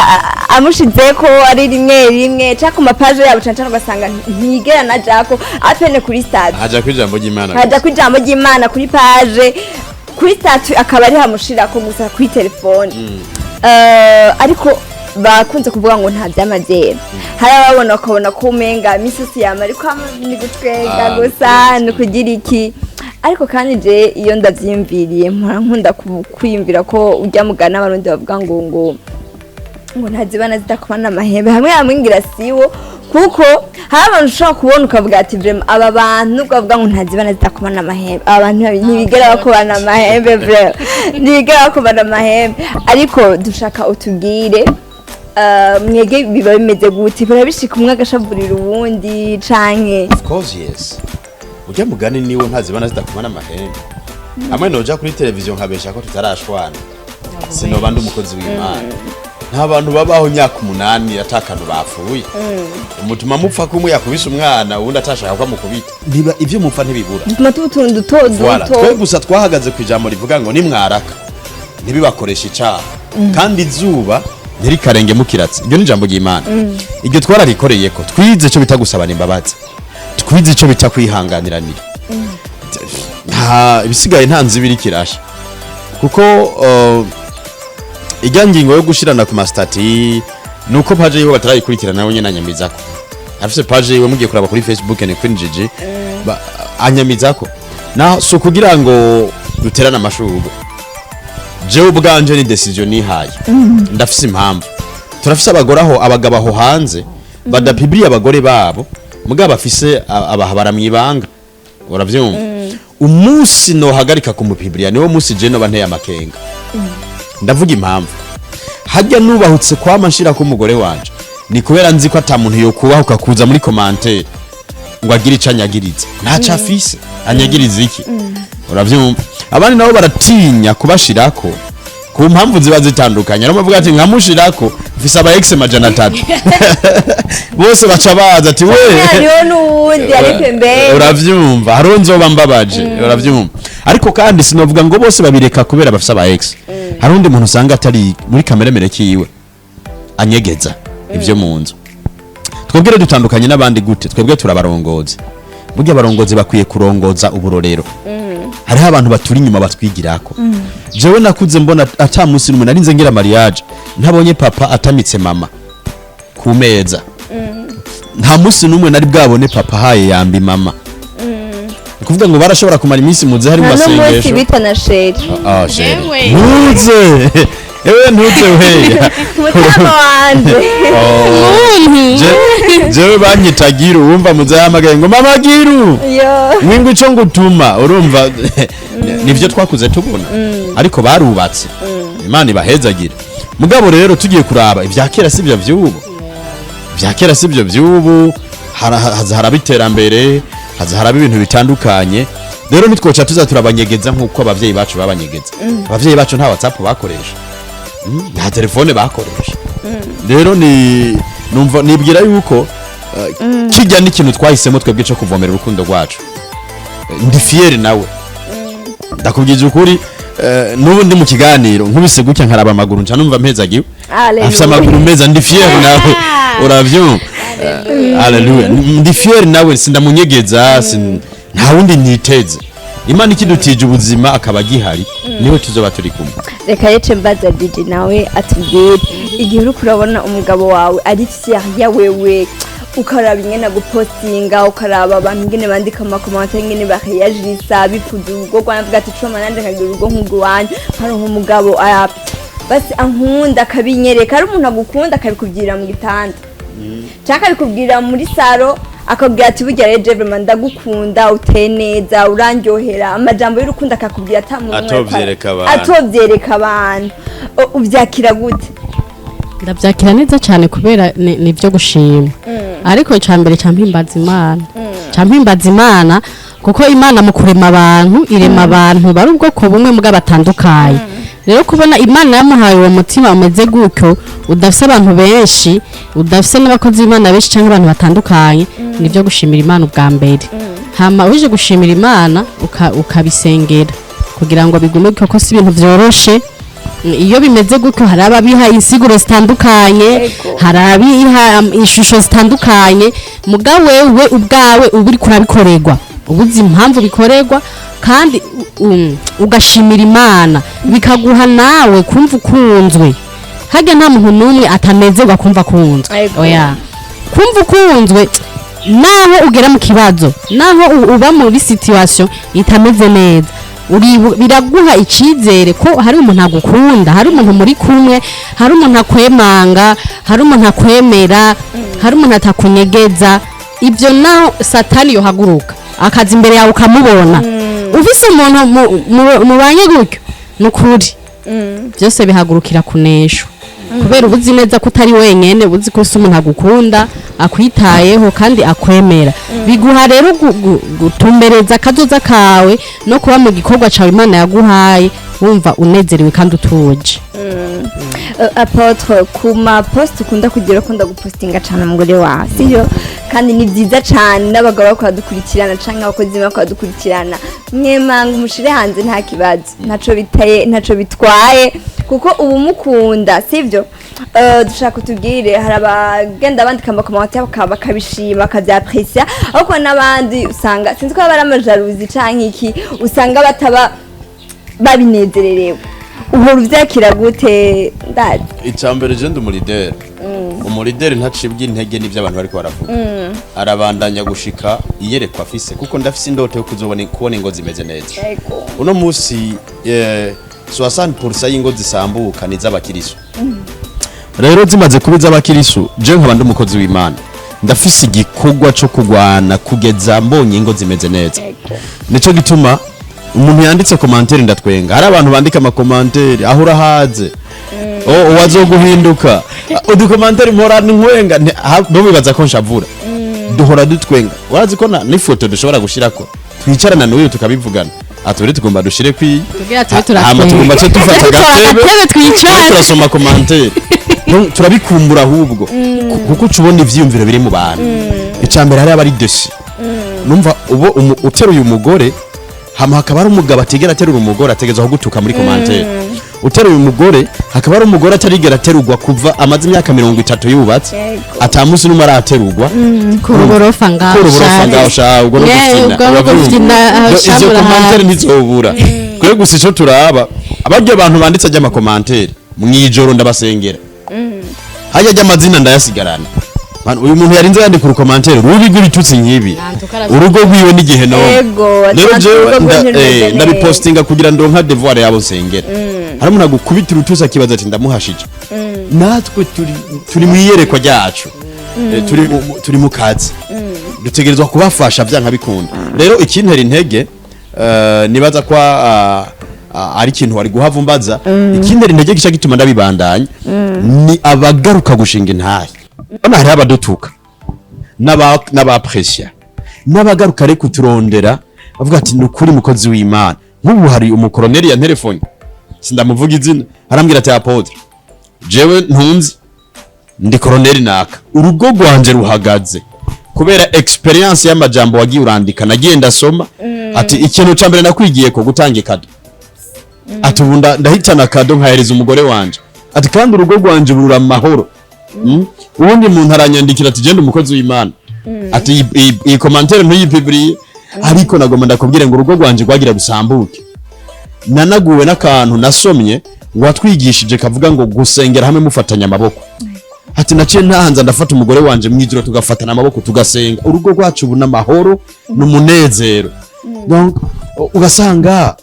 amushize ko ari rimwe rimwe canke ku ma pages yabo cane cane, ugasanga ntiyigera na jako apene kuri statut. Haja ku ijambo ry'Imana. Haja ku ijambo ry'Imana kuri page, kuri statut akaba ari hamushirako gusa kuri telefone. Ariko bakunze kuvuga ngo nta byamazera. Hari ababona bakabona ko umenga imisi yose yama ariko ni gutwenga gusa, ni kugira iki. Ariko kandi je iyo ndavyiyumviriye, mpora nkunda kwiyumvira ko ujya mugana Abarundi bavuga ngo ntazibana zidakomana amahembe. Hamwe hamwe ngira siwo, kuko hari abantu ushobora kubona ukavuga ati vraiment aba bantu, nubwo bavuga ngo ntazibana zidakomana amahembe, aba bantu ntibigera bakubana amahembe, vraiment ntibigera bakubana amahembe. Ariko dushaka utubwire, mwege biba bimeze gute? Birabishika umwe agashavurira uwundi canke? Of course yes. Ujya mugani niwo, ntazibana zidakumana amahembe. Hamwe noja kuri televiziyo nkabesha ko tutarashwana, sinoba ndi umukozi w'Imana. Nta bantu babaho imyaka 8 atakantu bapfuye. Umutuma mupfa kumwe yakubise umwana, uwundi atashaka ko amukubita. Niba ivyo mupfa ntibibura. Dutuma tuba utuntu duto Voilà. duto. Twe gusa twahagaze ku ijambo rivuga ngo nimwaraka ntibibakoresha icaha, kandi izuba ntirikarenge mukiratse. Iryo ni ijambo ry'Imana. Iryo twararikoreye ko twize ico bita gusabana imbabazi, twize ico bita kwihanganiranira. Nta ibisigaye, nta nzu ibiri kirasha, kuko ijya ngingo yo gushirana ku ma statuts nuko page yiwe batarayikurikirana, nawe nyene anyamizako afise page yiwe. Mugiye kuraba kuri Facebook ni Queen Gigi, anyamizako. Naho si ukugira ngo duterane amashurwe, jewe ubwanje ni décision nihaye, ndafise impamvu. Turafise abagore aho, abagabo aho hanze badapibriye abagore babo, mugabo bafise abahabara mwibanga, uravyumva? Umunsi nohagarika kumupibriya niwo munsi je noba nteye amakenga. Ndavuga impamvu. Hajya nubahutse kwama nshira ko umugore wanje, ni kubera nzi ko ata muntu yokubahuka kuza muri commentaire ngo agire ico anyagiriza. Ntaco afise anyagiriza iki, uravyumva? Abandi nabo baratinya kubashirako ku mpamvu ziba zitandukanye. Arimo avuga ati nkamushirako mfise aba ex 300, bose baca baza ati we. Hariho n'uwundi ari pembeni. Uravyumva? Hariho nzoba mbabaje, uravyumva? Ariko kandi sinovuga ngo bose babireka kubera bafise aba ex. Hari undi muntu usanga atari muri kameremere kiwe anyegeza ivyo mu nzu. Twebwe rero dutandukanye n'abandi gute? Twebwe turabarongozi. Burya abarongozi bakwiye kurongoza uburorero. Hariho abantu baturi inyuma batwigirako. Jewe nakuze mbona ata munsi n'umwe narinze ngira mariage ntabonye papa atamitse mama ku meza. Nta munsi n'umwe nari bwabone papa haye yambi mama. Ni kuvuga ngo barashobora kumara iminsi muze hari mu Nta n'umunsi masengesho. bita na chéri. Ah, chéri. Yewe. Ntuze ewe, ntuze weya. Mutama wanje. Jewe banyita Giru. Wumva muze yahamagaye ngo mama Giru, yo mwingo ico ngutuma, urumva? Nivyo twakuze tubona, ariko barubatse, Imana ibahezagira. Mugabo rero tugiye kuraba ivya kera sivyo vy'ubu, ivya kera sivyo vy'ubu. Haza haraba iterambere, haza haraba ibintu bitandukanye. Rero ntitwoca tuza turabanyegeza nk'uko abavyeyi bacu babanyegeza. Abavyeyi bacu nta WhatsApp bakoresha, nta telefone bakoresha. Rero ni numva nibwira yuko kijya n'ikintu twahisemo twebwe cyo kuvomera urukundo rwacu. Ndi fier nawe, ndakubwiza ukuri. N'ubu ndi mu kiganiro nkubise gutya nkaraba amaguru, nca numva mpezagiwe. Hallelujah. Afise amaguru meza, ndi fier nawe, uravyumva? Haleluya. Ndi fier nawe, sindamunyegeza, nta wundi niteze. Imana ikidutije ubuzima akaba agihari, niwe tuzoba turi kumwe. Reka yece mbaza Didi nawe atubwire, igihe uriko urabona umugabo wawe ari fier ya wewe, ukaraba ingene agupostinga, ukaraba abantu ingene bandika ama commentaires, ingene bakayajisa bipfuza urugo rwanyu, ati cuma nanje nkagira urugo nk'urwanyu, nkaronka umugabo aya basi ankunda akabinyereka. Ari umuntu agukunda akabikubwira mu gitanda cyangwa akabikubwira muri salon, akabwira ati: "Burya rero jewe vraiment ndagukunda, uteye neza, urandyohera." Amajambo y'urukundo akakubwira ata muntu n'umwe. Atovyereka abantu. Atovyereka abantu. Uvyakira gute? Ndabyakira neza cyane kubera ni ibyo gushima, ariko icya mbere cyampimbaza Imana, cyampimbaza Imana, kuko Imana mu kurema abantu irema abantu bari ubwoko bumwe muga batandukanye. Rero kubona Imana yamuhaye uwo mutima umeze gutyo, udafise abantu benshi, udafise n'abakozi b'Imana benshi cyangwa abantu batandukanye, ni ibyo gushimira Imana ubwa mbere. Hama uje gushimira Imana, ukabisengera kugira ngo bigume, kuko si ibintu vyoroshe. Iyo bimeze gutyo hari ababiha insiguro zitandukanye, hari abiha ishusho zitandukanye. Muga wewe ubwawe uba uriko urabikorerwa, uba uzi impamvu bikorerwa, kandi ugashimira Imana, bikaguha nawe kumva ukunzwe. Harya nta muntu n'umwe atanezerwa kumva akunzwe. Oya, kumva ukunzwe naho ugera mu kibazo, naho uba muri situation itameze neza, biraguha icizere ko hari umuntu agukunda, hari umuntu muri kumwe, hari umuntu akwemanga, hari umuntu akwemera, hari umuntu atakunyegeza. Ibyo naho Satani yohaguruka akaza imbere yawe, ukamubona ufise umuntu mubanye gutyo, ni ukuri byose bihagurukira kunesha, kubera uba uzi neza ko utari wenyene, uzi ko ufise umuntu agukunda, akwitayeho kandi akwemera. Biguha rero gutumbereza akazoza kawe no kuba mu gikorwa cawe Imana yaguhaye, wumva unezerewe kandi utuje. Apôtre, ku ma posts ukunda kugira, ukunda gupostinga cyane umugore wawe, sibyo? Kandi ni byiza cyane n'abagabo bariko badukurikirana canke abakozi bariko badukurikirana, mwemanga umushire hanze, nta kibazo, ntaco biteye, ntaco bitwaye, kuko ubu mukunda, sibyo? Dushaka kutubwire, hari abagenda bandika ama commentaires bakabishima, bakavyapresiya, ariko n'abandi usanga, sinzi ko baba ari ama jalousie canke iki, usanga bataba babinezererewe. Uhora uvyakira gute? Ndazi. Icambere, je ndi umu leader. Umu leader ntacibwa intege n'ivyo abantu bariko baravuga, arabandanya gushika iyerekwa afise, kuko ndafise indoto yo kuzobona, kubona ingo zimeze neza. Uno musi 60% y'ingo zisambuka ni iz'abakirisu. Rero zimaze kuba iz'abakirisu, je nkaba ndi umukozi w'Imana, ndafise igikorwa co kugwana kugeza mbonye ingo zimeze neza. Nico gituma umuntu yanditse commentaire ndatwenga. Hari abantu bandika ama commentaires aho urahaze, oh, uwazoguhinduka, udu commentaires mpora nkwenga, bo bibaza ko nshavura, duhora dutwenga. Urazi ko n'ifoto dushobora gushirako twicarana n'uyu tukabivugana, atubere tugomba dushire kwiyi. Kugira tube Hama turatwenga. Tugomba tube dufata Dutora agatebe, agatebe twicare. Turasoma commentaire. Turabikumbura ahubwo, kuko uca ubona ivyiyumviro biri mu bantu. Icambere, hari abari déçus. Numva ubo uteruye umugore, hama hakaba hari umugabo atigera aterura umugore, ategerezwa kugutuka muri commentaire. Uteruye umugore, hakaba hari umugore atarigera aterurwa kuva amaze imyaka 30 yubatse, ata musi n'umwe araterurwa. Ku ruborofa ngaho. Kuri uburofa ngaho sha, ubwo no Yeah, gufina. ubwo no Uravyumva? gufina, aho Izo shabura commentaire hafi. ntizobura. Kwe gusa ico turaba, abaryo abantu banditse ajya ama commentaires mwijoro, ndabasengera. Hajya ajya amazina ndayasigarana. Man, uyu muntu yarinze yandika uru commentaire rubi rw'ibitutsi nk'ibi, urugo rwiwe n'igihe no Ego, rero ati jewe urugo rwiwe ntirumeze neza. Ndabipostinga kugira ndonka devoir yabo nsengera. Hari umuntu agukubita urutusi akibaza ati ndamuhashije. Natwe turi mu iyerekwa ryacu. Turi mu kazi, dutegerezwa kubafasha byanka bikunda. Rero ikintera intege, nibaza ko ari ikintu wari guhava umbaza, ikintera intege gica gituma ndabibandanya ni abagaruka gushinga intahe. Hano hariho abadutuka n'abapresya n'abagaruka rero kuturondera bavuga ati: "Ni ukuri mukozi w'Imana." Nk'ubu hari umukoroneri ya telefone, sindamuvuga izina, arambwira ati: "Apôtre, jewe ntunzi ndi koroneri naka, urugo rwanje ruhagaze kubera expérience y'amajambo wagiye urandika, nagiye ndasoma." Ati ikintu ca mbere nakwigiye ko gutanga ikado. Ati ubu ndahitana kado nkahereza umugore wanje. Ati kandi urugo rwanje burura amahoro. Uwundi muntu aranyandikira ati genda umukozi w'Imana. Ati iyi commentaire ntuyipubliye, ariko nagomba ndakubwire ngo urugo rwanje rwagira rusambuke, nanaguwe n'akantu nasomye ngo watwigishije kavuga ngo gusengera hamwe mufatanya amaboko. Ati naciye ntahanza ndafata umugore wanje mwijoro, tugafatana amaboko, tugasenga, urugo rwacu ubu n'amahoro n'umunezero. Donc ugasanga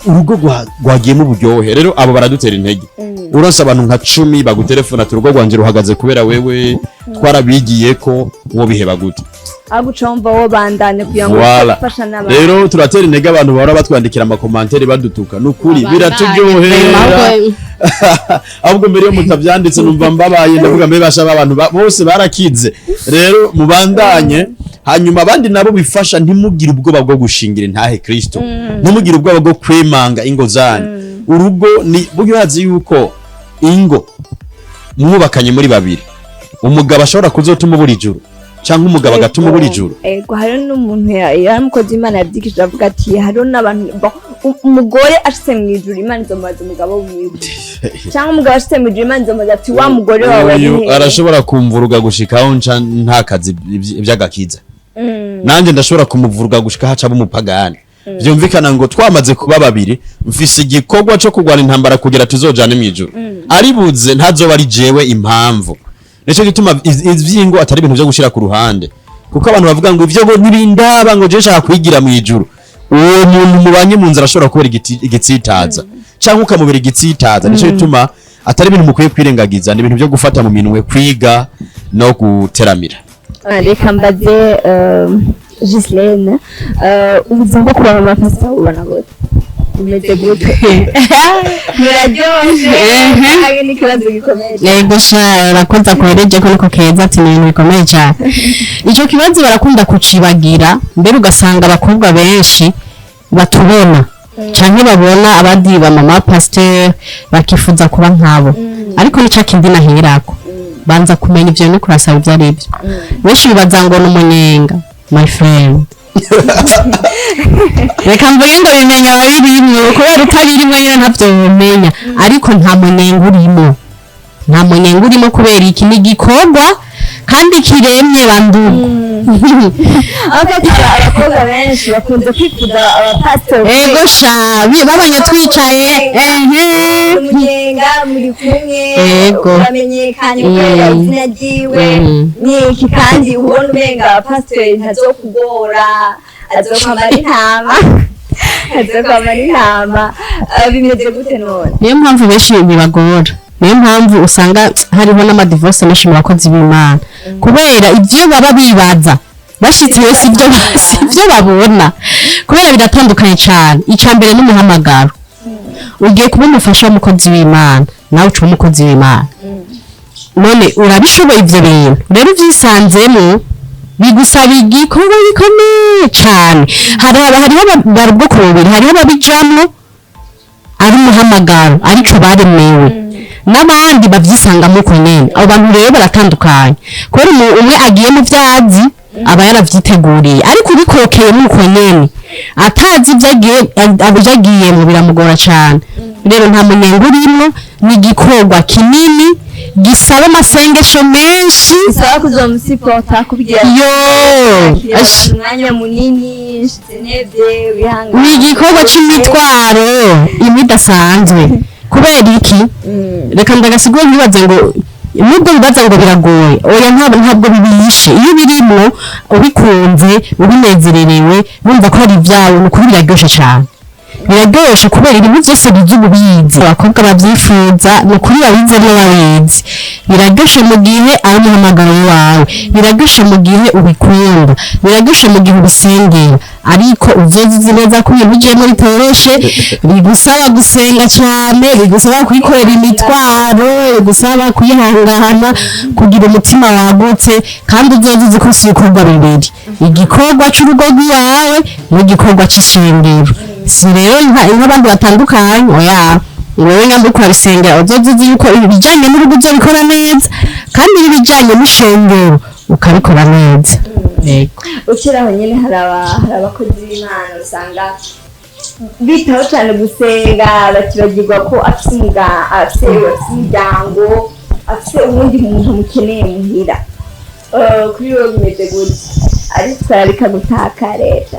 urugo rwagiyemo uburyohe. Rero abo baradutera intege. Uronse abantu nka 10 bagutelefona ati urugo rwanje ruhagaze kubera wewe, twarabigiye ko wo biheba gute? Aguca wumva wo bandane kugira ngo Voilà. ufasha n'abandi. Rero turatera intege abantu bahora batwandikira amacommentaires badutuka, nukuri biraturyohera. Ahubwo mbere yo mutavyanditse numva mbabaye, ndavuga mbe basha abantu bose barakize. Rero mubandanye. Hanyuma abandi nabo bifasha, ntimugire ubwoba bwo gushingira intahe Kristo, ntimugire ubwoba bwo kwemanga ingo zanyu. Urugo ni buryo hazi yuko ingo mwubakanye muri babiri, umugabo ashobora kuzotuma ubura ijuru cyangwa umugabo agatuma ubura ijuru. Ego, hariho n'umuntu yari umukozi w'Imana yabyigishije avuga ati hariho n'abantu umugore ashitse mu ijuru Imana izomubaza umugabo wiwe, cyangwa umugabo ashitse mu ijuru Imana izomubaza ati wa mugore wawe ari Uyu hehe? arashobora kumvuruga gushikaho nca nta kazi ivy'agakiza, nanjye ndashobora kumuvuruga gushika haca umupagani. Vyumvikana ngo twamaze kuba babiri, mfise igikorwa co kurwana intambara kugira tuzojane mw'ijuru. Aribuze ntazoba ari jewe impamvu. Nico gituma ivyingo atari ibintu vyo gushira ku ruhande, kuko abantu bavuga ngo ivyo ngo ntibindaba, ngo je nshaka kwigira mw'ijuru. Uwo muntu mubanye mu nzira ashobora kubera igitsitaza canke ukamubera igitsitaza. Nico gituma atari ibintu mukwiye kwirengagiza, ni ibintu vyo gufata mu minwe, kwiga no guteramira. Ah, reka mbaze Gislaine, ubuzima bwo kuba mama pastor ubona gute? Bumeze gute? Biraryoshe? Hari n'ikibazo gikomeye? Yego sha, urakoze akwereje ko niko keza. Ati ni ibintu bikomeye cyane icyo kibazo, barakunda kucibagira. Mbere ugasanga abakobwa benshi batubona canke babona abandi ba mama pasteur bakifuza kuba nkabo, ariko nica kindi naherako banza kumenya ivyo no kurasaba ivyo ari byo. Benshi bibaza ngo ni umunyenga. My friend, reka mvuge ngo bimenya ababirimwo, kubera utabirimwo nyine ntavyo womenya. Ariko nta munyenga urimo, nta munyenga urimo. Kubera iki? Ni igikorwa kandi kiremye, bandugu. Abakobwa benshi bakunze kwifuza abapasitori. Ego sha, babonye twicaye, ehe. Umunyenga muri kumwe, Ego. uramenyekanye kubera izina ryiwe. Niki kandi ubona umenga abapasitori ntazokugora, azokwambara intama, azokwambara intama. Ah, bimeze gute none? Niyo mpamvu benshi bibagora, niyo mpamvu usanga hariho n'amadivorce menshi mu bakozi b'Imana, kubera ibyo baba bibaza bashitse iyo sibyo babona, kubera biratandukanye cyane. Icya mbere n'umuhamagaro. Ugiye kuba umufasha w'umukozi w'Imana, nawe uca umukozi w'Imana. None urabishoboye ibyo bintu? Rero ubyisanzemo bigusaba igikorwa gikomeye cyane. Hariho bari ubwoko bubiri: hariho ababijamwo ari umuhamagaro, aricyo baremewe, n'abandi bavyisangamo uko nyene. Abo bantu rero baratandukanye, kubera umwe agiye mu vyazi aba yaravyiteguriye, ariko ubikokeyemo uko nyene atazi ivyo agiye ivyo agiyemo biramugora cane. Rero nta munyenga urimwo, ni igikorwa kinini gisaba amasengesho menshi. Bisaba kuzomusupporta kubwira Yo ash. umwanya munini nshitse ntevye, wihangane. Ni igikorwa c'imitwaro imwe idasanzwe. Kubera iki? Reka ndagasigura. Ntibaze ngo nubwo bibaza ngo biragoye, oya, ntabwo bibishe. Iyo birimwo ubikunze, ubinezererewe, bumva ko ari ibyawe, ni ukuri biraryoshe cyane. Biraryoshe kubera ibintu byose biza ububizi. Abakobwa babyifuza, ni ukuri babizi niyo babizi. Biraryoshe mu gihe ari umuhamagaro wawe, biraryoshe mu gihe ubikunda, biraryoshe mu gihe ubisengera, ariko uzoze uzi neza ko ibintu ujyemo bitoroshe, bigusaba gusenga cyane, bigusaba kwikorera imitwaro, bigusaba kwihangana, kugira umutima wagutse. Kandi uzoze uzi ko si ibikorwa bibiri: igikorwa cy'urugo rw'iwawe n'igikorwa cy'ishengero. Si rero nk'abandi batandukanye, oya. Wewe nyamba uriko urabisengera, uzoze uzi yuko ibijanye n'urugo uzobikora neza, kandi n'ibijanye n'ishengero ukabikora neza. Yego. Ukiri aho nyine, hari abakozi b'Imana usanga bitaho cyane gusenga, bakibagirwa ko afise umuryango, afise uwundi muntu amukeneye muhira. Kuri wowe bimeze gute? Aritwararika gutaka leta?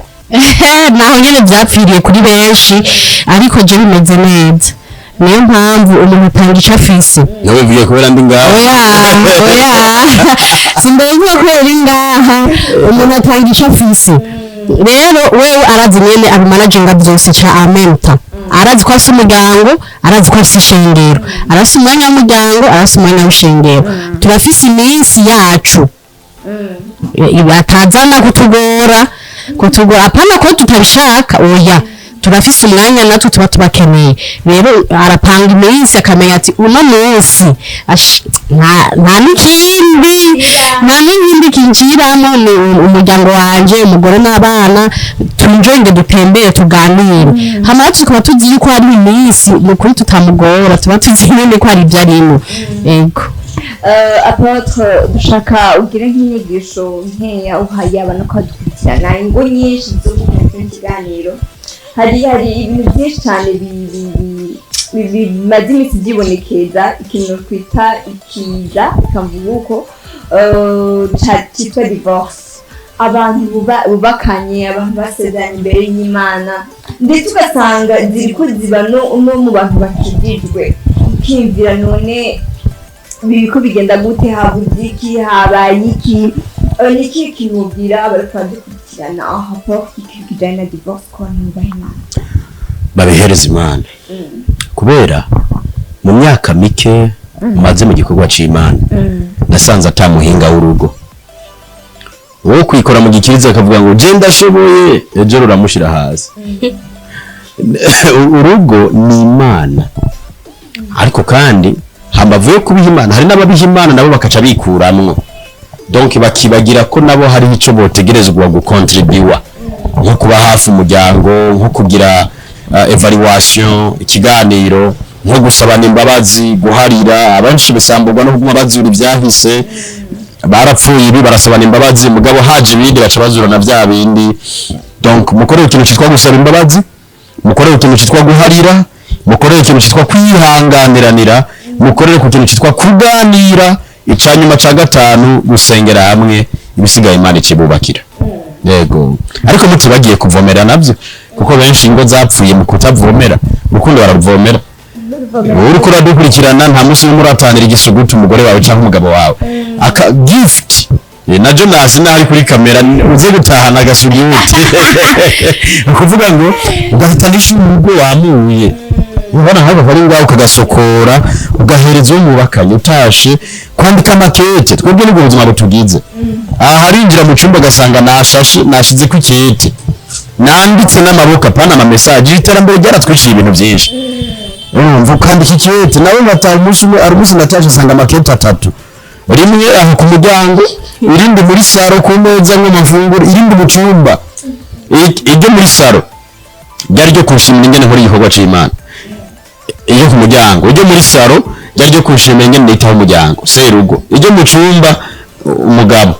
Naho nyene vyapfiriye kuri benshi, ariko je bimeze neza. Niyo mpamvu umuntu atanga ico afise. Nawe mvuye kubera ndi ngaho. Oya, oya, simbenye kubera uri ngaha. Umuntu atanga ico afise. Rero wewe arazi nyene abimanaginga byose ca amenta, arazi ko afise umuryango, arazi ko afise ishengero, arafise umwanya w'umuryango, arafise umwanya w'ishengero. Turafise iminsi yacu atazana kutugora, apana ko tutabishaka, oya. Turafise umwanya natwe tuba tubakeneye. Rero arapanga iminsi, akamenya ati uno munsi nta n'ikindi kinjiramo, ni umuryango wanje, umugore n'abana, tuenjoyinge, dutembere, tuganire. Hama tukaba tuzi yuko hari iminsi mu kuri tutamugora, tuba tuzi nyene ko hari ibyo arimo. Yego. Apôtre, dushaka ugire nk'inyigisho nkeya uhaye abantu ko badukurikirana. Ingo nyinshi zo mu kino kiganiro, hari ibintu byinshi cyane bimaze iminsi byibonekeza, ikintu twita ikiza, ikavuga uko cyitwa divorce. Abantu bubakanye, abantu basezeranye imbere y'Imana, ndetse ugasanga ziriko ziba no mu bantu bakijijwe, ukiyumvira none biriko bigenda gute? Habuze iki? Habaye iki? Ni ikihe kintu ubwira abariko baradukurikirana en rapport ikintu kijanye na divorce ku bantu bubaha Imana? Babihereza Imana, kubera mu myaka mike maze mu gikorwa c'Imana nasanze atamuhinga w'urugo wo kwikora mu gikiriza akavuga ngo je ndashoboye, ejo ruramushira hasi. Urugo ni Imana, ariko kandi hambavu yo kubiha Imana, hari n'ababiha Imana nabo bakaca bikuramwo, donc bakibagira ko nabo hari ico botegerezwa gukontribuwa, nko kuba hafi umuryango, nko kugira evaluation, ikiganiro, nko gusabana imbabazi, guharira. Abenshi bisamburwa no kuguma bazura ivyahise. Barapfuye ibi, barasabana imbabazi, mugabo haje ibindi baca bazurana vya bindi. Donc mukorere ikintu citwa gusaba imbabazi, mukorere ikintu citwa guharira, mukorere ikintu citwa kwihanganiranira, mukorere ku kintu citwa kuganira. Icanyuma ca gatanu, gusengera hamwe. Ibisigaye Imana ikibubakira. Yego, ariko mutibagiye kuvomera navyo, kuko benshi ingo zapfuye mu kutavomera. Urukundo bararuvomera. Uriko uradukurikirana, nta munsi n'umwe uratanira igisuguti umugore wawe cyangwa umugabo wawe aka gift. Na Jonas naho kuri kamera uze gutahana agasuguti. Ni ukuvuga ngo ugahita n'ishurugo wamuye, ubona nk'ako kari ngaho, ukagasokora, ugahereza uwo mubakanye utashe. Kwandika amakete, twebwe nibwo buzima butugize. Aha harinjira mu cyumba agasanga nashashe, nashize ku ikete nanditse n'amaboko, apana ama message. Iterambere ryaratwiciye ibintu byinshi. Urumva, ukandika ikete nawe ngataha umunsi umwe, ari umunsi natashe asanga amakete atatu: rimwe aho ku muryango, irindi muri saro ku meza nk'amafunguro, irindi mu cyumba. Iryo muri saro ryari ryo kunshimira ingene nkora igikorwa c'Imana. Iryo ku muryango, iryo muri saro ryari ryo kunshimira ingene nitaho umuryango, serugo. Iryo mu cyumba, umugabo.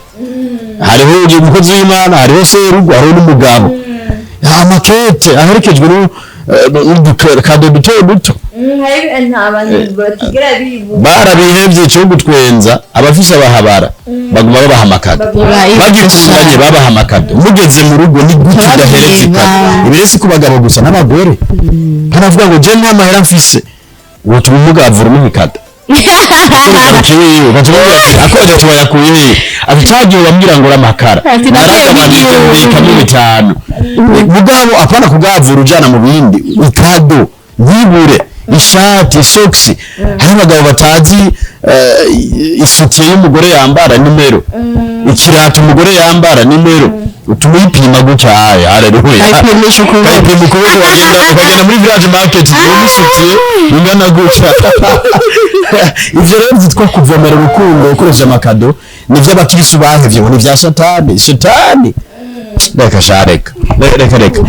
Hariho umukozi w'Imana, hariho serugo, hariho n'umugabo. Amakete aherekejwe n'udukado duto duto. Hari nta bantu batigera bibuka. Barabihevye. Cyo gutwenza, abafise abahabara baguma babaha amakado. Bagikundanye babaha amakado, mugeze mu rugo ni gute udahereza ikado? Ibi rero si ku bagabo gusa, n'abagore. Haravuga ngo je nta mahera mfise, wotuma umugavura umuha ikado. Akoze ati wayakuye he? Ati cagiye wambwira ngo uramakara. Ati, nakuye Naragabanije, miliyoni. mbikamo 5. Mugabo apana kugavura ujana mu bindi, ikado ntibure, ishati, isokisi. Hari abagabo batazi isutiye y'umugore yambara nimero, ikirato umugore yambara nimero, utuma uyipima gutya. Aya, haleluya. Ayipimisha ukuboko. Kayipima ukuboko, ukagenda muri Village Market ubona isutiye ingana gutya. Ivyo rero vyitwa kuvomera urukundo ukoresheje amakado, nivyo abakirisu bahevye ngo ni vya satani. Satani, reka sha, reka. Reka reka.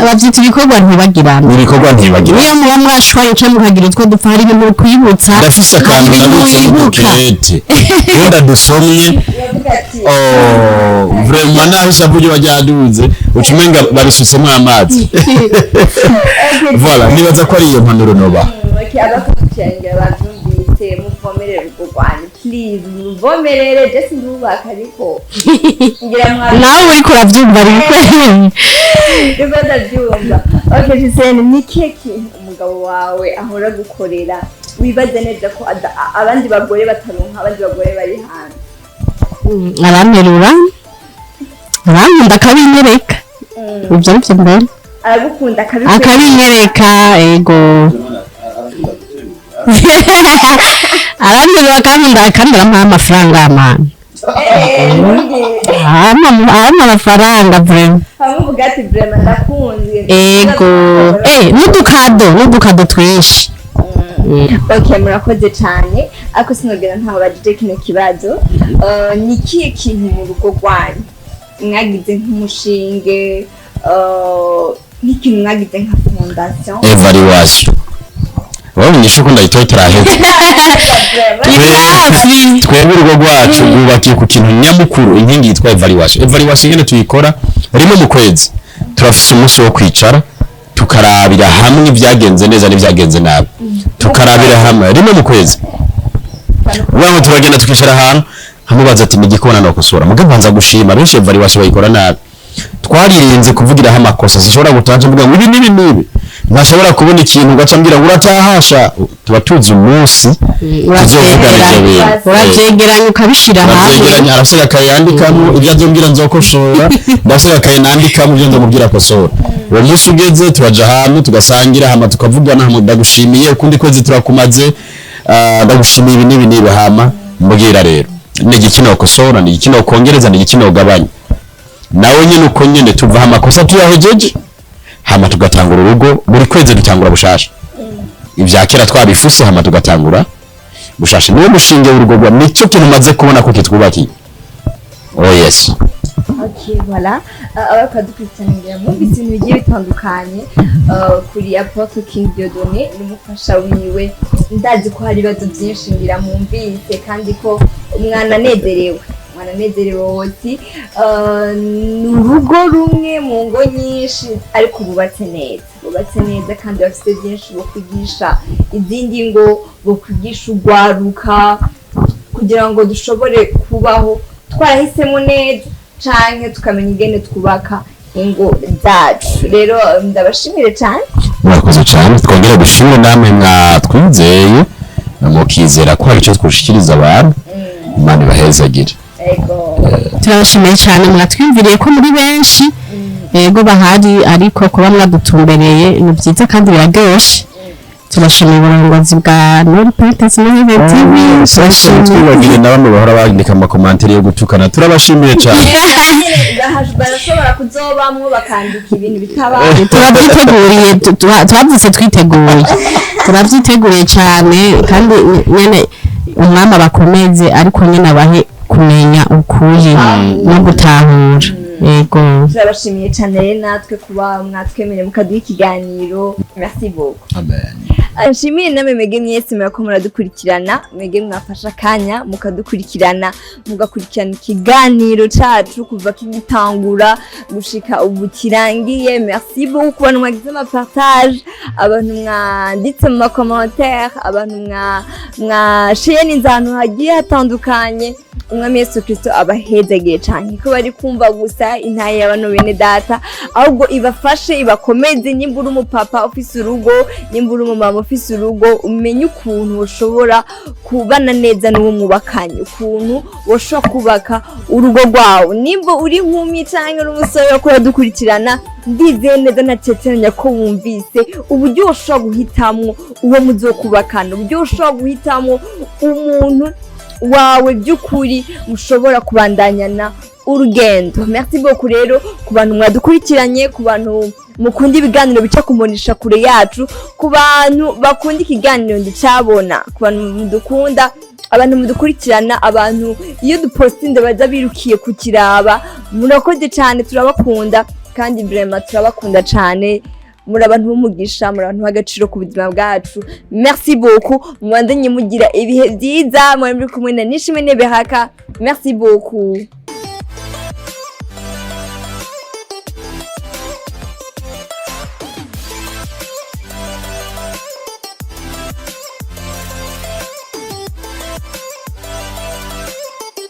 Bavyita ibikorwa ntibagirana. Ibikorwa ntibagira. Niyo muba mwashwaye canke mukagira utwo dupfa, hari ibintu bikwibutsa. Ndafise akantu Hari ibintu nabitse mu wibuka. dukete wenda dusomye. Uravuga ati Oh, vraiment, naho ishavu ryo ryaduze, uca umenga barisutsemo amazi. Voilà, nibaza ko ari iyo mpanuro noba. Okay, abakurikiranye babyumvise, muvomerere urugo rwanyu, please, muvomerere. Je sindubaka, ariko ngira mwa Nawe uriko uravyumva ariko. Nibwo ndabyumva. Okay, Gisele, ni ikihe kintu umugabo wawe ahora gukorera wibaze neza ko abandi bagore bataronka, abandi bagore bari hanze? Aranterura, arankunda, akabinyereka. Ibyo ari byo mbere. Aragukunda akabikwereka? Akabinyereka, ego. Aranterura, akankunda, kandi aramuha amafaranga amana. Ntugire. Arampa amafaranga vraiment. Hamwe uvuga ati vraiment ndakunzwe. Ego, n'udukado twinshi. Okay, murakoze cyane, ariko sinogera ntababajije kino kibazo. Ni ikihe kintu mu rugo rwanyu mwagize nk'umushinge, nk'ikintu mwagize nka fondation? Évaluation, wabonye ko ndayitoye itaraheze. Hafi. Twebwe urugo rwacu rwubakiye ku kintu nyamukuru, inkingi yitwa évaluation. Évaluation nyene tuyikora rimwe mu kwezi. Turafise umunsi wo kwicara tukarabira hamwe ibyagenze neza n'ibyagenze nabi, tukarabira hamwe rimwe mu kwezi. Uvuga ngo turagenda tukicara ahantu, nkamubaza ati: "Nigikona nokosora?" Mugabo banza gushima. Benshi évaluation bayikora nabi. Twaririnze kuvugiraho amakosa. Sinshobora gutaha mvuga ngo ibi n'ibi n'ibi. Ntashobora kubona ikintu ugaca mbwira ngo uratahasha. Tuba tuzi umunsi tuzovugana ivyo bintu. Uravyegeranya, ukabishira hamwe. Turavyegeranya. Arafise agakaye yandikamo ibyo azombwira nzokoshora, ndafise agakaye nandikamo ibyo nzomubwira akosora. Uwo munsi ugeze, turaja ahantu tugasangira, hama tukavugana, hama ndagushimiye, ukundi kwezi turakumaze, ndagushimiye ibi n'ibi n'ibi, hama mbwira rero ni igiki nokosora, ni igiki nokongereza, ni igiki nogabanya. Nawe nyene uko nyene. Tuvaho amakosa tuyahejeje, hama tugatangura urugo. Buri kwezi dutangura bushasha, ibya kera twabifuse, hama tugatangura bushasha. Niwo mushinge w'urugo rwa, nicyo kintu maze kubona ko kitwubakiye. Oh yes. Ok, voilà. Abakadukurikirana ngira mwumvise ibintu bigiye bitandukanye kuri Apotre King Dieudonné n'umufasha wiwe. Ndazi ko hari ibibazo byinshi ngira mwumvise, kandi ko umwana anezerewe, umwana anezerewe wose. Ni urugo rumwe mu ngo nyinshi, ariko bubatse neza, bubatse neza, kandi bafite byinshi bo kwigisha izindi ngo, bo kwigisha urwaruka, kugira ngo dushobore kubaho twarahisemo neza canke tukamenya ingene twubaka ingo zacu. Rero ndabashimire cyane. Murakoze cyane. Twongere dushimire namwe mwatwizeye, mukizera ko hari icyo twushikiriza abantu. Imana ibahezagire. Ego. Turabashimiye cyane, mwatwumviriye ko muri benshi, yego bahari, ariko kuba mwadutumbereye ni byiza kandi biraryoshe. Turashimiye uburongozi bwa Nori Pantas na Heaven TV. Turashimiye. Twibagire na bamwe bahora bandika ama commentaires yo gutukana, turabashimiye cyane. Barashobora kuzobamwo bakandika ibintu bitaba. Turabyiteguriye, twabyise twiteguye, turabyiteguriye cyane. Kandi nyene umwami abakomeze, ariko nyene abahe kumenya ukuri no gutahura, yego. Turabashimiye cyane rero natwe kuba mwatwemereye mukaduha ikiganiro. Merci beaucoup. Amen. Nshimiye namwe mwebwe mwese murako muradukurikirana, mwebwe mwafashe akanya mukadukurikirana, mugakurikirana ikiganiro cacu kuva kigitangura gushika ubu kirangiye. Merci beaucoup ku bantu mwagize ama partage, abantu mwanditse mu ma commentaire, abantu mwashiye ahantu hagiye hatandukanye. Umwami Yesu Kristo abahezagiye cyane, ko bari kumva gusa intaye y'abantu bene data, ahubwo ibafashe, ibakomeze. Nimba uri umupapa ufise urugo, nimba uri umumama ufise urugo, umenye ukuntu ushobora kubana neza n'uwo mwubakanye, ukuntu washobora kubaka urugo rwawe. Nimba uri inkumi cyangwa uri umusore wo uradukurikirana, ndizeye neza ntakekeranya ko wumvise uburyo ushobora guhitamwo uwo muzokubakana, uburyo ushobora guhitamwo umuntu wawe by'ukuri mushobora kubandanyana urugendo. Merci beaucoup rero ku bantu mwadukurikiranye, ku bantu mukunda ibiganiro bica kumonisha kure yacu, ku bantu bakunda ikiganiro ndicabona, ku bantu mudukunda, abantu mudukurikirana, abantu iyo dupostinze baza birukiye kukiraba. Murakoze cyane, turabakunda. Kandi vraiment turabakunda cane, muri abantu b'umugisha, muri abantu b'agaciro ku buzima bwacu. Merci beaucoup, mubandanye mugira ibihe byiza. Mwari muri kumwe na Nishimwe Neberaka. Merci beaucoup.